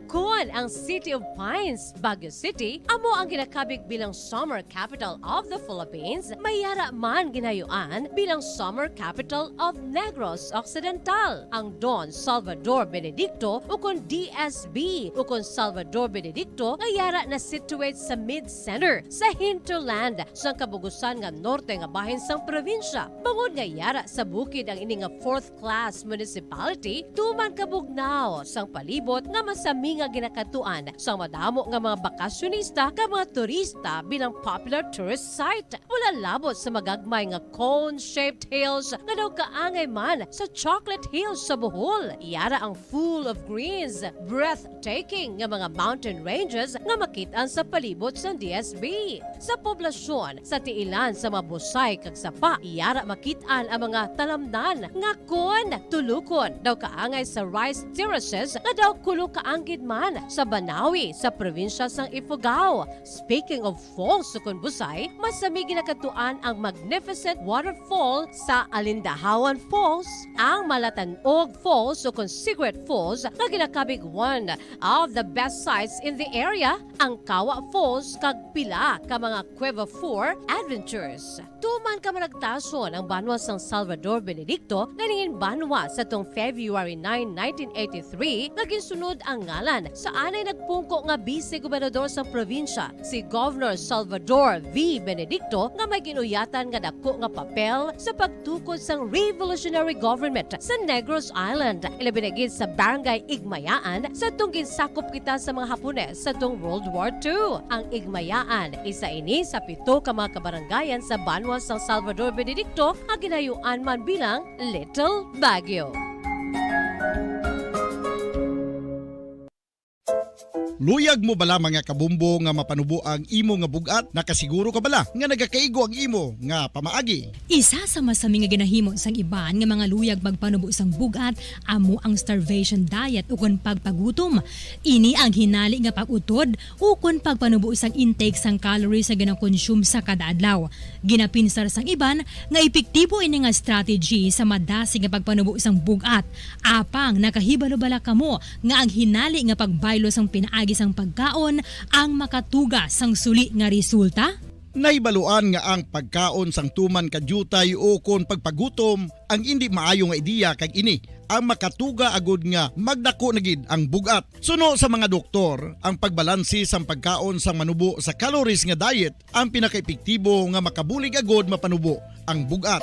Kon ang City of Pines, Baguio City, amo ang ginakabig bilang Summer Capital of the Philippines, may yara man ginayuan bilang Summer Capital of Negros Occidental. Ang Don Salvador Benedicto, ukon D S B, ukon Salvador Benedicto, nga yara na situate sa mid-center sa hinterland sang kabugusan nga norte nga bahin sang probinsya. Bangod nga yara sa bukid ang ini nga fourth class municipality, tuman kabugnaw sang palibot nga masami nga ginakadtuan sang madamo nga mga bakasyonista kag mga turista bilang popular tourist site. Mula labot sa magagmay nga cone-shaped hills nga daw kaangay man sa Chocolate Hills sa Bohol, yara ang full of greens, breathtaking nga mga mountain ranges nga makit-an sa palibot sang D S B. Sa poblasyon, sa tiilan sa mga busay kag sapa, yara makit-an ang mga talamnan nga kon tulukon daw kaangay sa rice terraces nga daw kulo kaanggid man sa Banawi sa probinsya sang Ifugao. Speaking of falls ukon busay, masami ginakadtuan ang magnificent waterfall sa Alindahawan Falls, ang Malatanog Falls ukon Cigarette Falls nga ginakabig one of the best sights in the area, ang Kawa Falls kag pila ka mga Cueva Four adventures. Tuman ka managtason ang banwa sang Salvador Benedicto nga nangin banwa sa tong February nine, nineteen eighty-three, nga ginsunod ang ngalan sa anay nagpungko nga Vice Gobernador sang probinsya, si Governor Salvador V. Benedicto, nga may ginuyatan nga dako nga papel sa pagtukod sang revolutionary government sa Negros Island, ilabi na gid sa Barangay Igmayaan, sa tong ginsakop kita sa mga Hapones sa tong World War Two. Ang Igmayaan, isa ini sa pito ka mga kabarangayan sa banwa sang Salvador Benedicto nga ginayuan man bilang Little Baguio. Luyag mo bala, mga kabombo, nga mapanubo ang imo nga bug-at? Nakasiguro ka bala nga nagakaigo ang imo nga pamaagi? Isa sa masami nga ginahimo sang iban nga mga luyag magpanubo sang bug-at amo ang starvation diet ukon pagpagutom. Ini ang hinali nga pag-utod ukon pagpanubo sang intake sang calories nga ginakonsume sa kada adlaw. Ginapinsar sang iban nga epektibo ini nga strategy sa madasig nga pagpanubo sang bug-at. Apang nakahibalo bala kamo nga ang hinali nga pagbaylo sang pinaagi sang pagkaon ang makatuga sang suli nga resulta? Nahibaluan nga ang pagkaon sang tuman ka diutay ukon pagpagutom ang indi maayo nga ideya, kag ini ang makatuga agud nga magdako na gid ang bug-at. Suno sa mga doktor, ang pagbalanse sang pagkaon sang manubo sa calories nga diet ang pinakaepektibo nga makabulig agud mapanubo ang bug-at.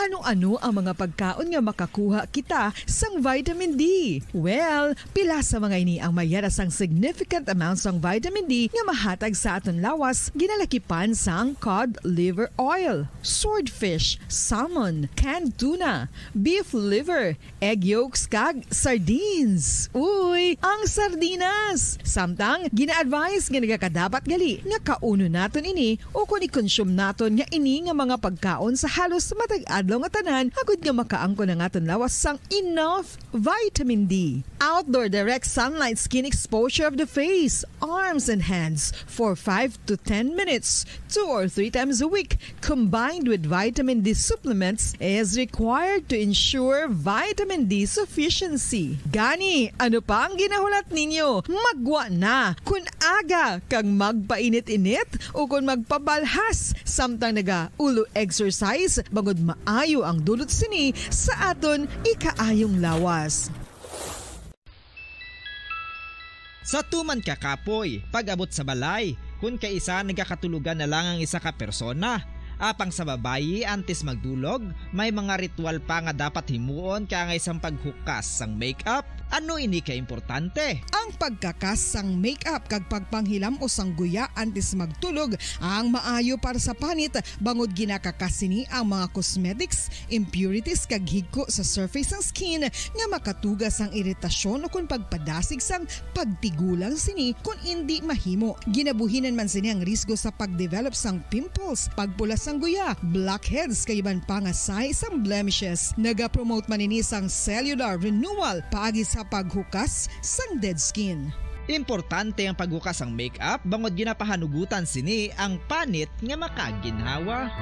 Ano-ano ang mga pagkaon nga makakuha kita sang vitamin D? Well, pila sa mga ini ang may yara sang significant amount sang vitamin D nga mahatag sa aton lawas, ginalakipan sang cod liver oil, swordfish, salmon, canned tuna, beef liver, egg yolks, kag sardines. Uy, ang sardinas! Samtang, gina-advise nga nagakadapat gali nga kaunon naton ini ukon i-consume naton nga ini nga mga pagkaon sa halos matag adlaw nga tanan, agud nga makaangkon ang aton lawas sang enough vitamin D. Outdoor direct sunlight skin exposure of the face, arms, and hands for five to ten minutes, two or three times a week, combined with vitamin D supplements, is required to ensure vitamin D sufficiency. Gani, ano pa ang ginahulat ninyo? Maggwa na! Kon aga kag magpainit-init ukon magpabalhas samtang nagaulo exercise, bangod maayo ang dulot sini sa aton ikaayong lawas. Sa tuman ka kapoy, pag-abot sa balay, kon kaisa nagakatulogan na lang ang isa ka persona, Apang sa babayi, antes magdulog, may mga ritual pa nga dapat himuon kaangay sang paghukas sang makeup. Ano ini ka importante? Ang pagkakas sang makeup kag pagpanghilam-os sang guya antes magtulog ang maayo para sa panit, bangod ginakakas sini ang mga cosmetics, impurities, kag higko sa surface sang skin nga makatuga sang iritasyon ukon pagpadasig sang pagtigulang sini kon indi mahimo. Ginabuhinan man sini ang risgo sa pag-develop sang pimples, pagpula sang guya, blackheads, kag iban pa nga sahi sang blemishes. Nagapromote man ini sang cellular renewal paagi sa paghukas sang dead skin. Importante ang paghukas sang makeup bangod ginapahanugutan sini ang panit nga makaginhawa.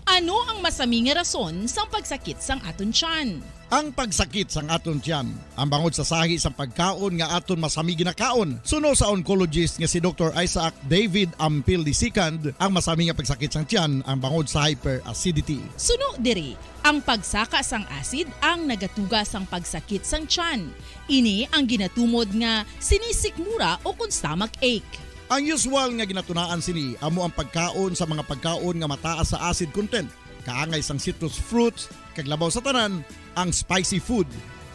Ano ang masami nga rason sang pagsakit sang aton tiyan? Ang pagsakit sang aton tiyan, ang bangod sa sahi sang pagkaon nga aton masami ginakaon, suno sa oncologist nga si Doktor Isaac David Ampil the second, ang masami nga pagsakit sang tiyan ang bangod sa hyperacidity. Suno diri, ang pagsaka sang acid ang nagatuga sang pagsakit sang tiyan. Ini ang ginatumod nga sinisikmura o kon stomach ache. Ang usual nga ginatunaan sini amo ang pagkaon sa mga pagkaon nga mataas sa acid content, kaangay sang citrus fruits, kag labaw sa tanan, ang spicy food.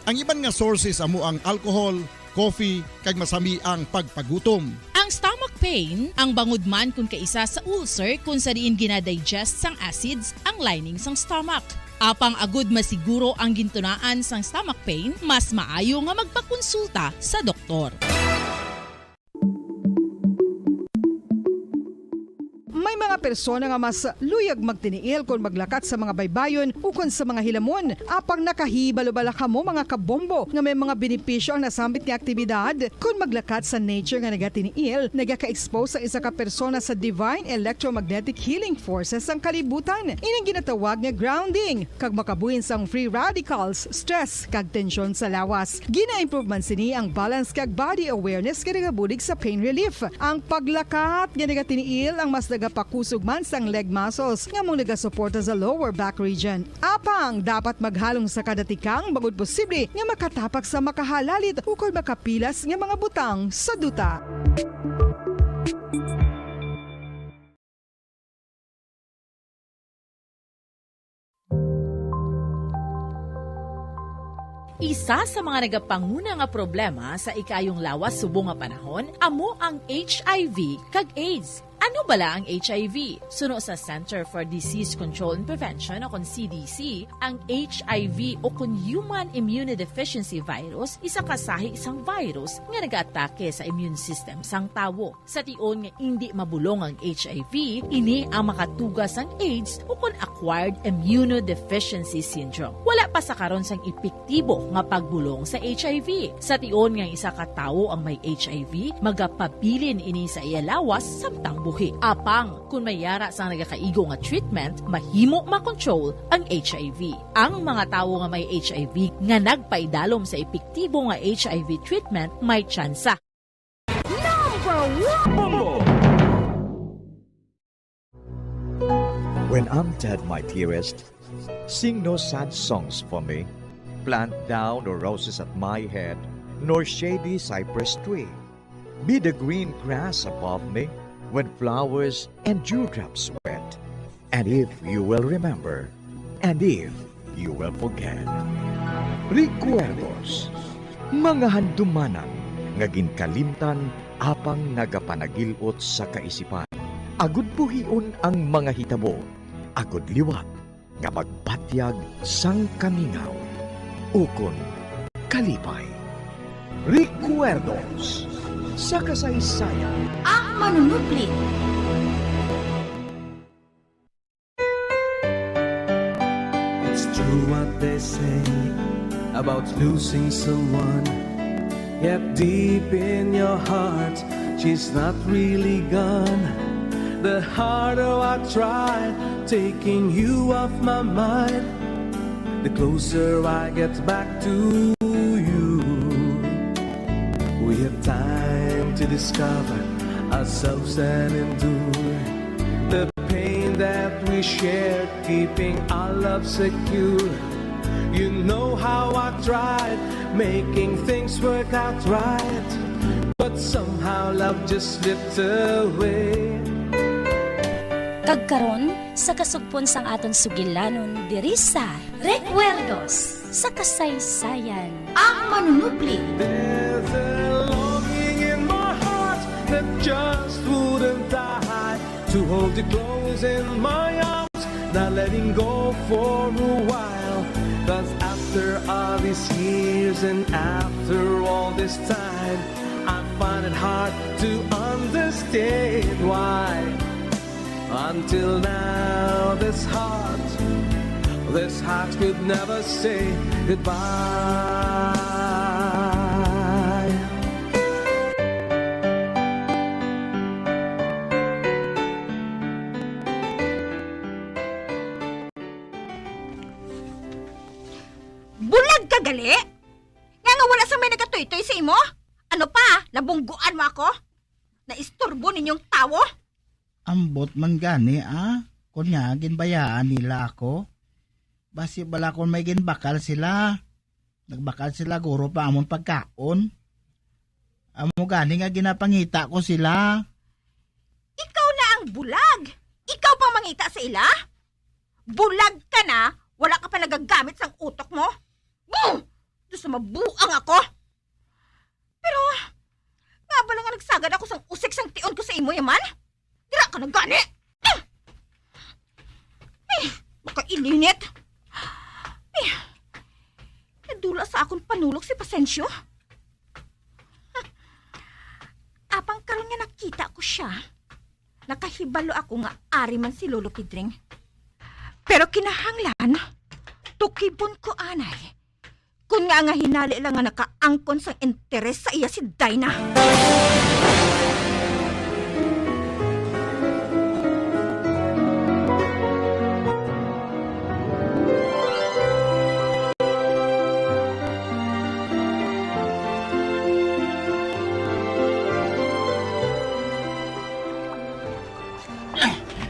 Ang iban nga sources amo ang alcohol, coffee, kag masami ang pagpagutom. Ang stomach pain, ang bangod man kon kaisa sa ulcer kon sa diin ginadigest sang acids ang lining sang stomach. Apang agud masiguro ang gintunaan sang stomach pain, mas maayo nga magpakonsulta sa doktor. May mga persona nga mas luyag magtiniil kon maglakat sa mga baybayon ukon sa mga hilamon. Apang nakahibalo bala kamo, mga kabombo, nga may mga benepisyo ang nasambit nga aktibidad? Kon maglakat sa nature nga nagatiniil, nagaka-expose ang isa ka persona sa divine electromagnetic healing forces sang kalibutan. Ining ginatawag nga grounding, kag makabuhin sang free radicals, stress, kag tensyon sa lawas. Gina-improve man sini ang balance kag body awareness nga nagabulig sa pain relief. Ang paglakat nga nagatiniil ang mas nagapakusog man sang leg muscles nga amo nagasuporta sa lower back region. Apang dapat maghalong sa kada tikang bangod posible nga makatapak sa makahalalit ukon makapilas nga mga butang sa duta. Isa sa mga nagapanguna nga problema sa ikaayong lawas subong nga panahon amo ang H I V kag AIDS. Ano bala ang H I V? Suno sa Center for Disease Control and Prevention, o kon C D C, ang H I V o kon Human Immunodeficiency Virus, isa ka sahi sang virus nga nagaatake sa immune system sang tawo. Sa tion nga indi mabulong ang H I V, ini ang makatuga sang AIDS o kon acquired immunodeficiency syndrome. Wala pa sa karon sang epektibo nga pagbulong sa H I V. Sa tion nga isa ka tawo ang may H I V, magapabilin ini sa iya lawas samtang buhi. Apang kon may yara sang nagakaigo nga treatment, mahimo makontrol ang H I V. Ang mga tawo nga may H I V nga nagpaidalom sa epektibo nga H I V treatment may tsansa. Number one. Bombo! When I'm dead, my dearest, sing no sad songs for me. Plant thou no roses at my head, nor shady cypress tree. Be the green grass above me when flowers and dewdrops wet. And if you will remember, and if you will forget. Recuerdos, mga handumanan nga ginkalimtan apang nagapanagil-ot sa kaisipan. Agud buhion ang mga hitabo, agud liwat nga magbatyag sang kamingaw ukon kalipay. Recuerdos sa kasaysayan. Ang manunubli. It's true what they say about losing someone. Yet deep in your heart, she's not really gone. The harder I try taking you off my mind, the closer I get back to you. We have time to discover ourselves and endure the pain that we shared, keeping our love secure. You know how I tried making things work out right, but somehow love just slipped away. Karon, sa kasugpon sang aton sugilanon diri sa Recuerdos sa Kasaysayan. Ang manunubli. There's a longing in my heart that just wouldn't die. To hold you close in my arms, not letting go for a while. 'Cause after all these years and after all this time, I find it hard to understand why. Until now, this heart, this heart could never say goodbye. Bulag ka gali? Nga nga wala sa may nagatuytoy sa imo? Ano pa? Nabungguan mo ako? Naisturbo ninyong tawo? Ambot man gani, ah. Kon nga, ginbayaan nila ako. Basi bala kon may ginbakal sila. Nagbakal sila guro pa amon pagkaon. Amo gani nga ginapangita ko sila. Ikaw na ang bulag. Ikaw pang mangita sa ila? Bulag ka na, wala ka pa nagagamit sang utok mo. Buh! Diyos na mabuang ako. Pero, nga bala nga nagsagad ako sang usik sang tion ko sa imo, yaman? Dira ka na gani! Ah! Ay, makailinit! Ay, nadula sa akon panulok si Pasencio. Apang karon nga nakita ko siya, nakahibalo ako nga ari man si Lolo Pedring. Pero kinahanglan, tukibon ko anay. Kun nga nga hinali lang nga nakaangkon sang interes sa iya si Dinah.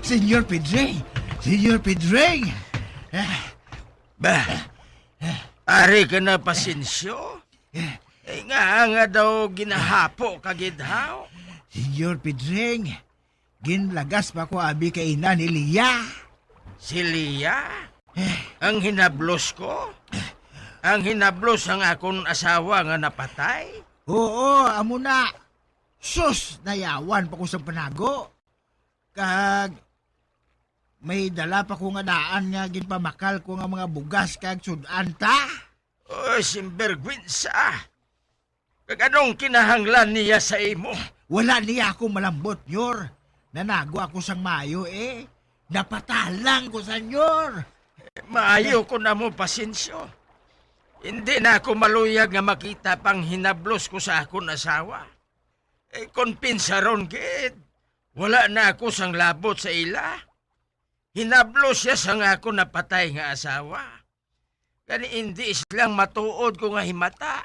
Senyor Pedring! Senyor Pedring! Ah, Ba, ari ka na, Pasencio? Eh, nga nga daw ginahapo ka gid, haw? Senyor Pedring, ginlagas pa ko abi kay ina ni Lia. Si Lia? Ang hinablos ko? Ang hinablos ang akon asawa nga napatay? Oo, amo na. Sus, nayawan pa ko sa panago. Kag may dala pa ko nga daan nga ginpamakal ko nga mga bugas kag sud-an ta. Oh, sinbergwensa! Kag anong kinahanglan niya sa imo? Wala niya ako malambot, Nyor. Nanago ako sang maayo, eh. Napatalang ko sa Nyor. Maayo ko na mo, Pasencio. Hindi na ako maluyag nga makita pang hinablos ko sa akon asawa. Eh, kon pinsaron gid, wala na ako sang labot sa ila. Hinablos siya sang akon napatay nga asawa. Gani indi silang matuod ko nga himata.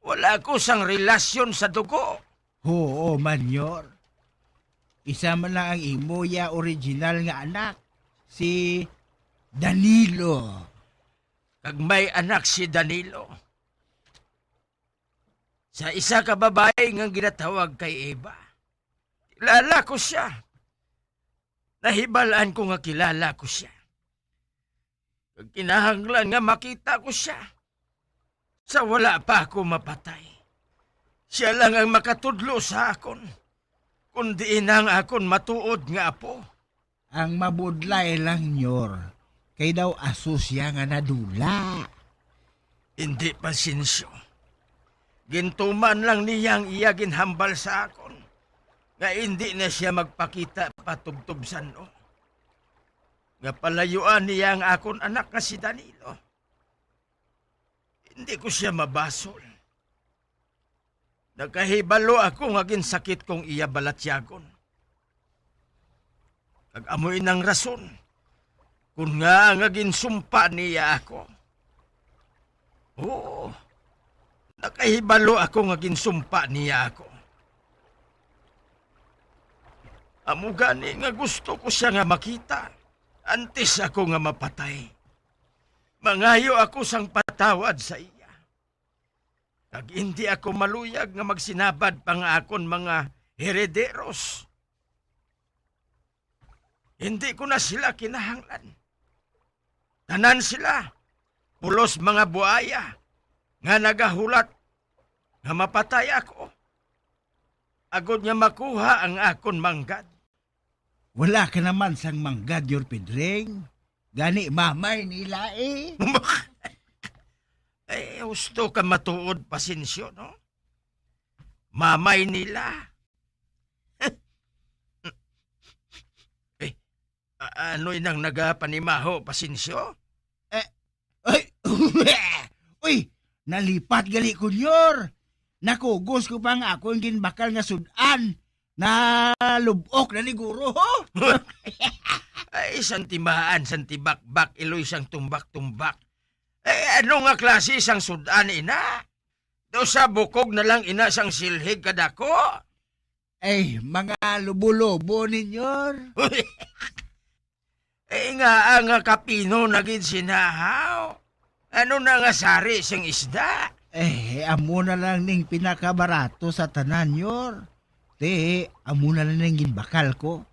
Wala ako sang relasyon sa dugo. Huo, Manyor. Isa man lang ang imo ya original nga anak, si Danilo. Kag may anak si Danilo sa isa ka babayi nga ginatawag kay Eva. Kilala ko sia. Nahibal-an ko nga kilala ko sia. Kag kinahanglan nga makita ko sia sa wala pa ako mapatay. Sia lang ang makatudlo sa akon, kundi ina ang akon matuod nga apo. Ang mabudlay lang, Nyor, kay daw aso sia nga nadula. Indi, Pasencio. Gintuman lang niya ang iya ginhambal sa akon, nga indi na sia magpakita patubtob san-o, nga palayuan niya ang akon anak nga si Danilo. Hindi ko sia mabasol. Nakahibalo ako nga ginsakit kong iya balatyagon. Kag amo inang rason kun nga nga ginsumpa niya ako. Oo, nakahibalo ako nga ginsumpa niya ako. Amo gani nga gusto ko sia nga makita antes ako nga mapatay. Mangayo ako sang patawad sa iya. Kag indi ako maluyag nga magsinabad pa nga akon mga herederos. Hindi ko na sila kinahanglan. Tanan sila, pulos mga buaya nga nagahulat nga mapatay ako, agod nga makuha ang akon manggad. Wala ka naman sang manggad, Your Pedring. Gani mamay nila, eh. Eh, husto ka matuod, Pasensyo, no? Mamay nila. Eh, a-, ano inang nagapanimaho, Pasensyo? Eh, ay, uy, nalipat gali ko, Nyor. Nakugos ko pa nga akon ginbakal nga sud-an. Nalub-ok na ni guro, ho? Ay, sang timaan, sang tibakbak, iloy sang tumbak-tumbak. Eh, ano nga klase sang sud-an ina? Daw sa bukog na lang ina sang silhig kadako? Ay, mga lubo-lubo ninyor. Eh, nga ang kapino na gid sinahaw. Ano na nga sari sing isda? Eh, amo na lang ning pinakabarato sa tanan, Nyor. Ti, amo na lang ning ginbakal ko.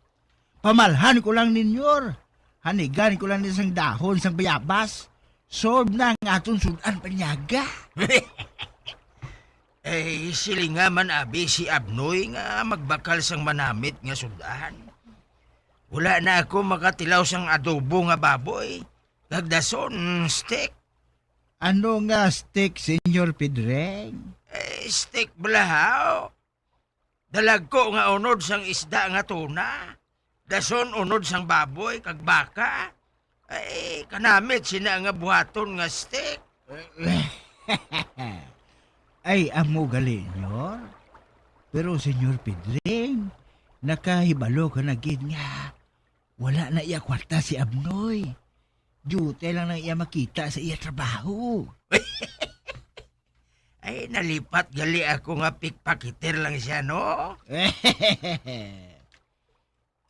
Pamalhan ko lang ninyor. Hanigan ko lang ni sang dahon sang bayabas. Solve na ang aton sud-an panyaga. Eh, silinga man abi si Abnoy nga magbakal sang manamit nga sud-an. Wala na ako makatilaw sang adobo nga baboy. Kag dason, steak. Ano nga steak, Senyor Pedreng? Eh, steak bala, haw. Dalagko nga unod sang isda nga tuna. Dason unod sang baboy kag baka. Ay, kanamit sina nga buhaton nga steak. Ay, amo gali, Nyor. Pero, Senyor Pedring, nakahibalo ka na gid nga wala na iya kwarta si Abnoy. Duty lang na iya makita sa iya trabaho. Ay, nalipat gali ako nga pickpocketer lang siya, no?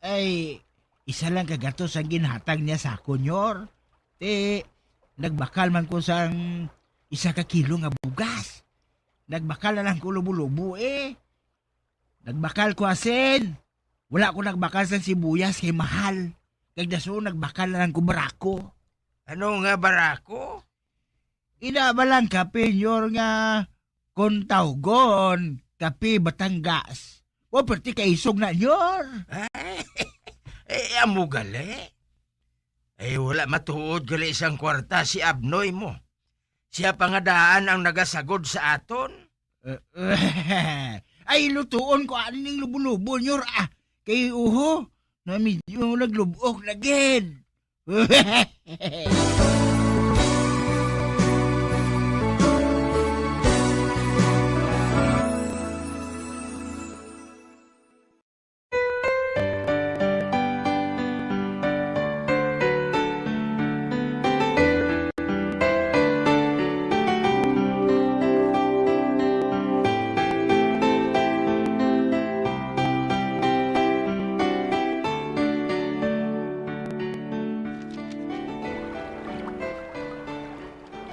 Ay, isa lang ka gatos ang ginhatag niya sa akon, Nyor. Ti, nagbakal man ko sang isa ka kilo nga bugas. Nagbakal na lang ko lubo-lubo, eh. Nagbakal ko asin. Wala ko nagbakal sang sibuyas kay mahal. Kag dason nagbakal na lang ko barako. Ano nga barako? Ina ba lang kape, Nyor, nga kon tawgon, kape Batangas. Wa perti kaisog na, Nyor. Ay, eh, amo gali. Ay, wala matuod gali sang kwarta si Abnoy mo. Siya pa nga daan ang nagasagod sa aton. Eh, ay, lutuon ko ani ning lubo-lubo, Nyor, ah. Kay, uho, na medyo naglubok na gid.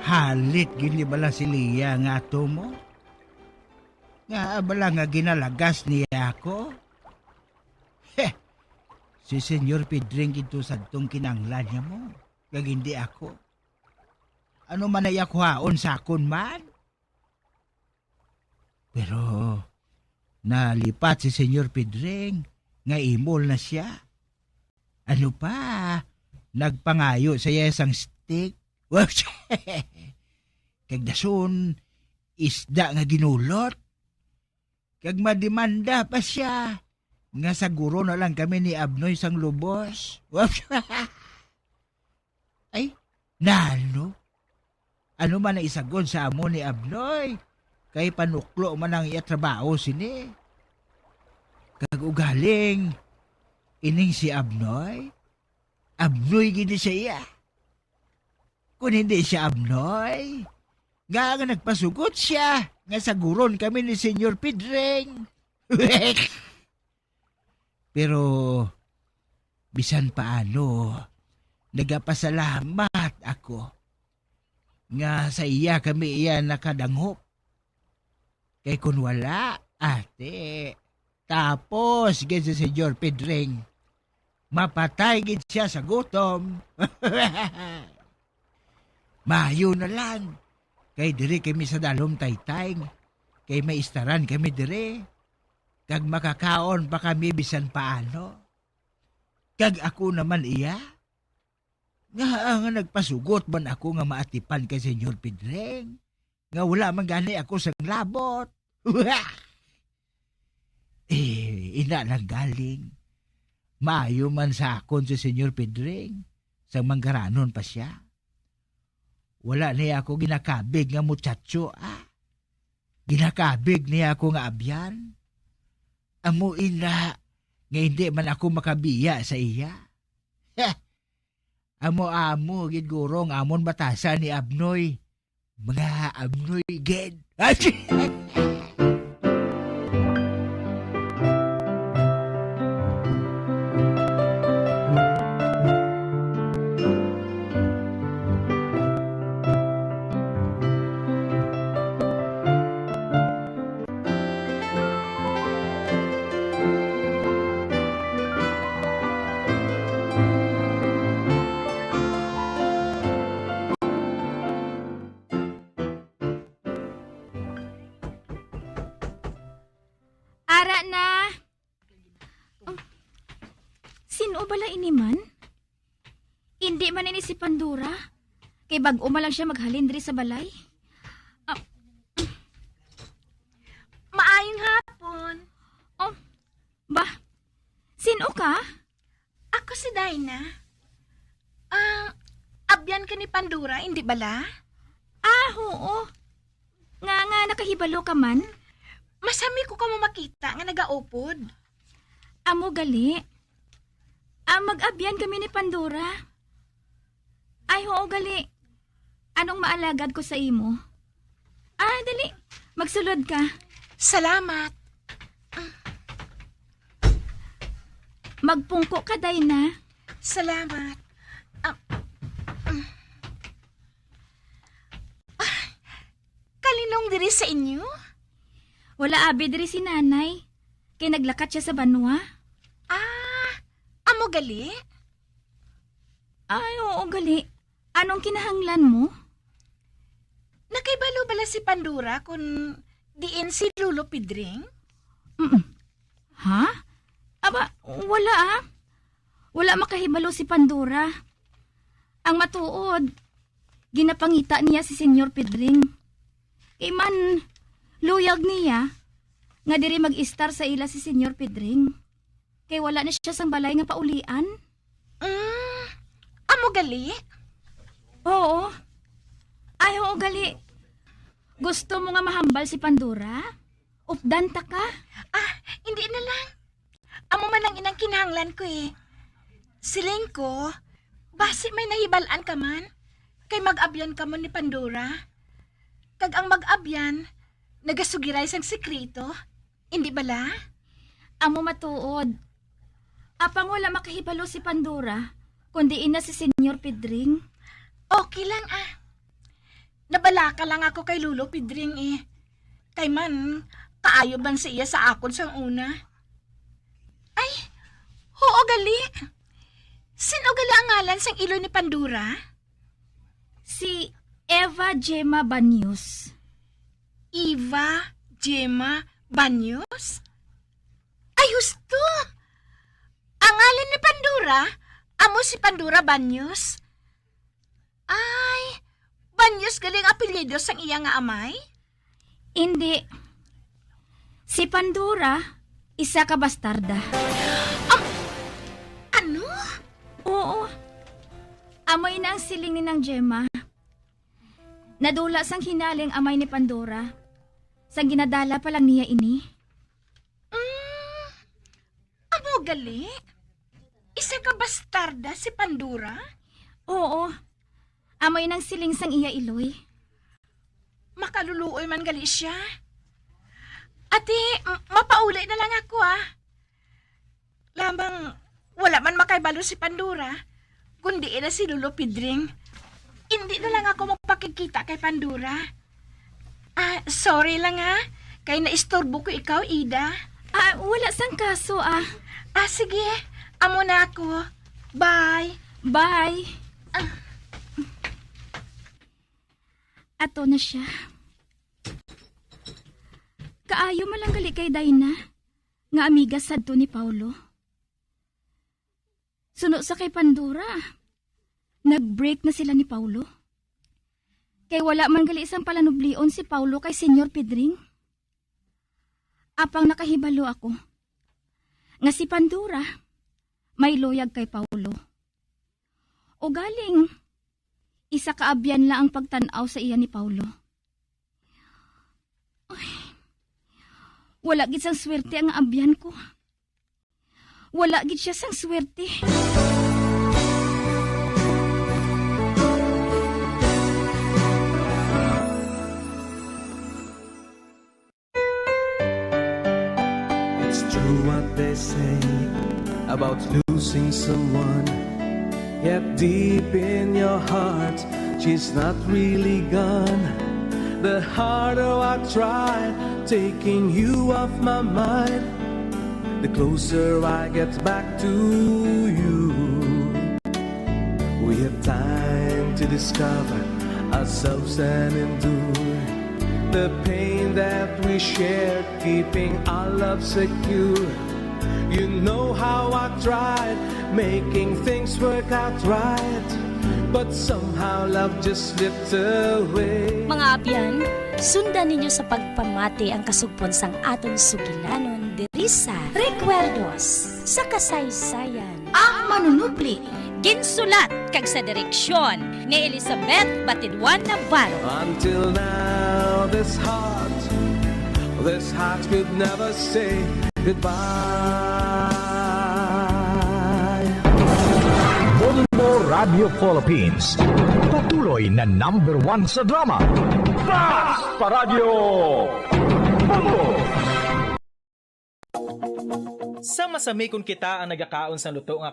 Halit gid ni bala si Lia nga ato mo? Ngaa bala nga ginalagas niya ako? Heh! Si Senyor Pedring gid to sadtong kinahanglan niya mo, kag hindi ako. Ano man na iya kuhaon sa akon man? Pero nalipat si Senyor Pedring nga imol na siya. Ano pa? Nagpangayo sa iya sang stick. Kag dason, isda nga ginulot. Kag mademanda pa sia nga saguro na lang kami ni Abnoy sang lubos. Ay, nano? Ano man ang isagod sa amo ni Abnoy? Kay panuklo man ang iya trabaho sini. Kag ugaling, ining si Abnoy, Abnoy gid ni siya. Kon hindi siya Abnoy, nga nga nagpasugot siya nga saguron kami ni Senyor Pedring. Pero bisan paano, nagapasalamat ako nga sa iya kami iya nakadangop. Kay kun wala, ate, tapos gid si Senyor Pedring. Mapatay gid siya sa gutom. Maayo na lang, kay diri kami sa dalom, Taytay, kay may istaran kami diri, kag makakaon pa kami bisan paano. Kag ako naman iya, nga, nga nagpasugot man ako nga maatipan kay Senyor Pedring, nga wala man gani ako sang labot. Eh, ina lang galing. Maayo man sa akon si Senyor Pedring, sang manggaranon pa sia. Wala niya ako ginakabig nga muchacho, ah. Ginakabig niya ako nga abyan. Amo ina nga hindi man ako makabiya sa iya. Amo-amo gid guro ang amon batasan ni Abnoy. Mga Abnoy gid. Ara na. Oh, sin-o bala ini man? Indi man ini si Pandora. Kay bag-o man lang siya maghalin diri sa balay. Ah, maayong hapon. Oh, ba? Sin-o ka? Ako si Dinah. Ah, abyan ka ni Pandora, indi bala? Ah, oo. Nga, nga nakahibalo ka man? Masami ko kamo makita nga nagaupod. Amo gali. Ah, mag-abyan kami ni Pandora. Ay, oo gali. Anong maalagad ko sa imo? Ah, dali. Magsulod ka. Salamat. Magpungko ka, Dinah. Salamat. Ah, mm. Ah, kalinong diri sa inyo? Wala abi diri si Nanay. Kay naglakat siya sa banwa. Ah, amo gali? Ay, oo gali. Anong kinahanglan mo? Nakahibalo bala si Pandora kon diin si Lolo Pedring? Mm. Ha? Aba, wala, ah. Wala makahibalo si Pandora. Ang matuod, ginapangita niya si Senyor Pedring. Kay man, luyag niya nga diri mag-istar sa ila si Senyor Pedring. Kay wala na siya sang balay nga paulian. Mm, amo gali? Oo. Ay, oo gali. Gusto mo nga mahambal si Pandora? Updan ta ka? Ah, hindi na lang. Amo man ang inang kinahanglan ko eh. Siling ko, basi may nahibal-an ka man, kay mag-abyan ka man ni Pandora. Kag ang mag-abyan, nagasugiray sang sikreto. Indi bala? Amo matuod. Apang wala makahibalo si Pandora, kundi ina si Senyor Pedring. Okay lang, ah. Nabalaka lang ako kay Lolo Pedring, eh. Kay man, kaayo man siya sa akon sang una. Ay, huo gali. Sin-o gali ang ngalan sang iloy ni Pandora? Si Eva Gemma Banyos. Eva Gemma Banyos? Ay, husto! Ang ngalan ni Pandora, amo si Pandora Banyos. Ay, Banyos gali ang apelyido sang iya nga amay? Indi. Si Pandora, isa ka bastarda. Am-, ano? Oo. Amo ina ang siling ni Nang Gemma. Nadula sang hinali ang amay ni Pandora, sang ginadala pa lang niya ini. Mm, amo gali? Isa ka bastarda si Pandora? Oo. Amo ina ang siling sang iya iloy. Makaluluoy man gali siya. Ate, m-, mapauli na lang ako, ah. Lamang, wala man makahibalo si Pandora, kundi ina si Lolo Pedring. Indi na lang ako magpakigkita kay Pandora. Ah, sorry lang ha, kay naistorbo ko ikaw, Ida. Ah, wala sang kaso, ah. Ah, sige. Amo na ako. Bye. Bye. Ah. Ato na siya. Kaayo man lang gali kay Dina, nga amiga sadto ni Paulo. Suno sa kay Pandora, nag-break na sila ni Paulo. Kay wala man gali sang palanublion si Paulo kay Senyor Pedring. Apang nakahibalo ako nga si Pandora may luyag kay Paulo. Ugaling, isa ka abyan lang ang pagtan-aw sa iya ni Paulo. Ay, wala gid sang swerte ang abyan ko. Wala gid siya sang swerte. It's true what they say about losing someone. Yet deep in your heart, she's not really gone. The harder I try taking you off my mind, the closer I get back to you. We have time to discover ourselves and endure the pain that we shared, keeping our love secure. You know how I tried making things work out right, but somehow love just slipped away. Mga abyan, sundan ninyo sa pagpamati ang kasugpon sang aton sugilanon diri sa Recuerdos sa Kasaysayan. Ang Manunupli. Ginsulat kag sa direksyon ni Elizabeth Batidwan Navarro. Until now, this heart, this heart could never say goodbye. Bombo Radio Philippines, patuloy na number one sa drama. Basta Radio Bombo! Sama-sami kon kita ang nagakaon sang luto nga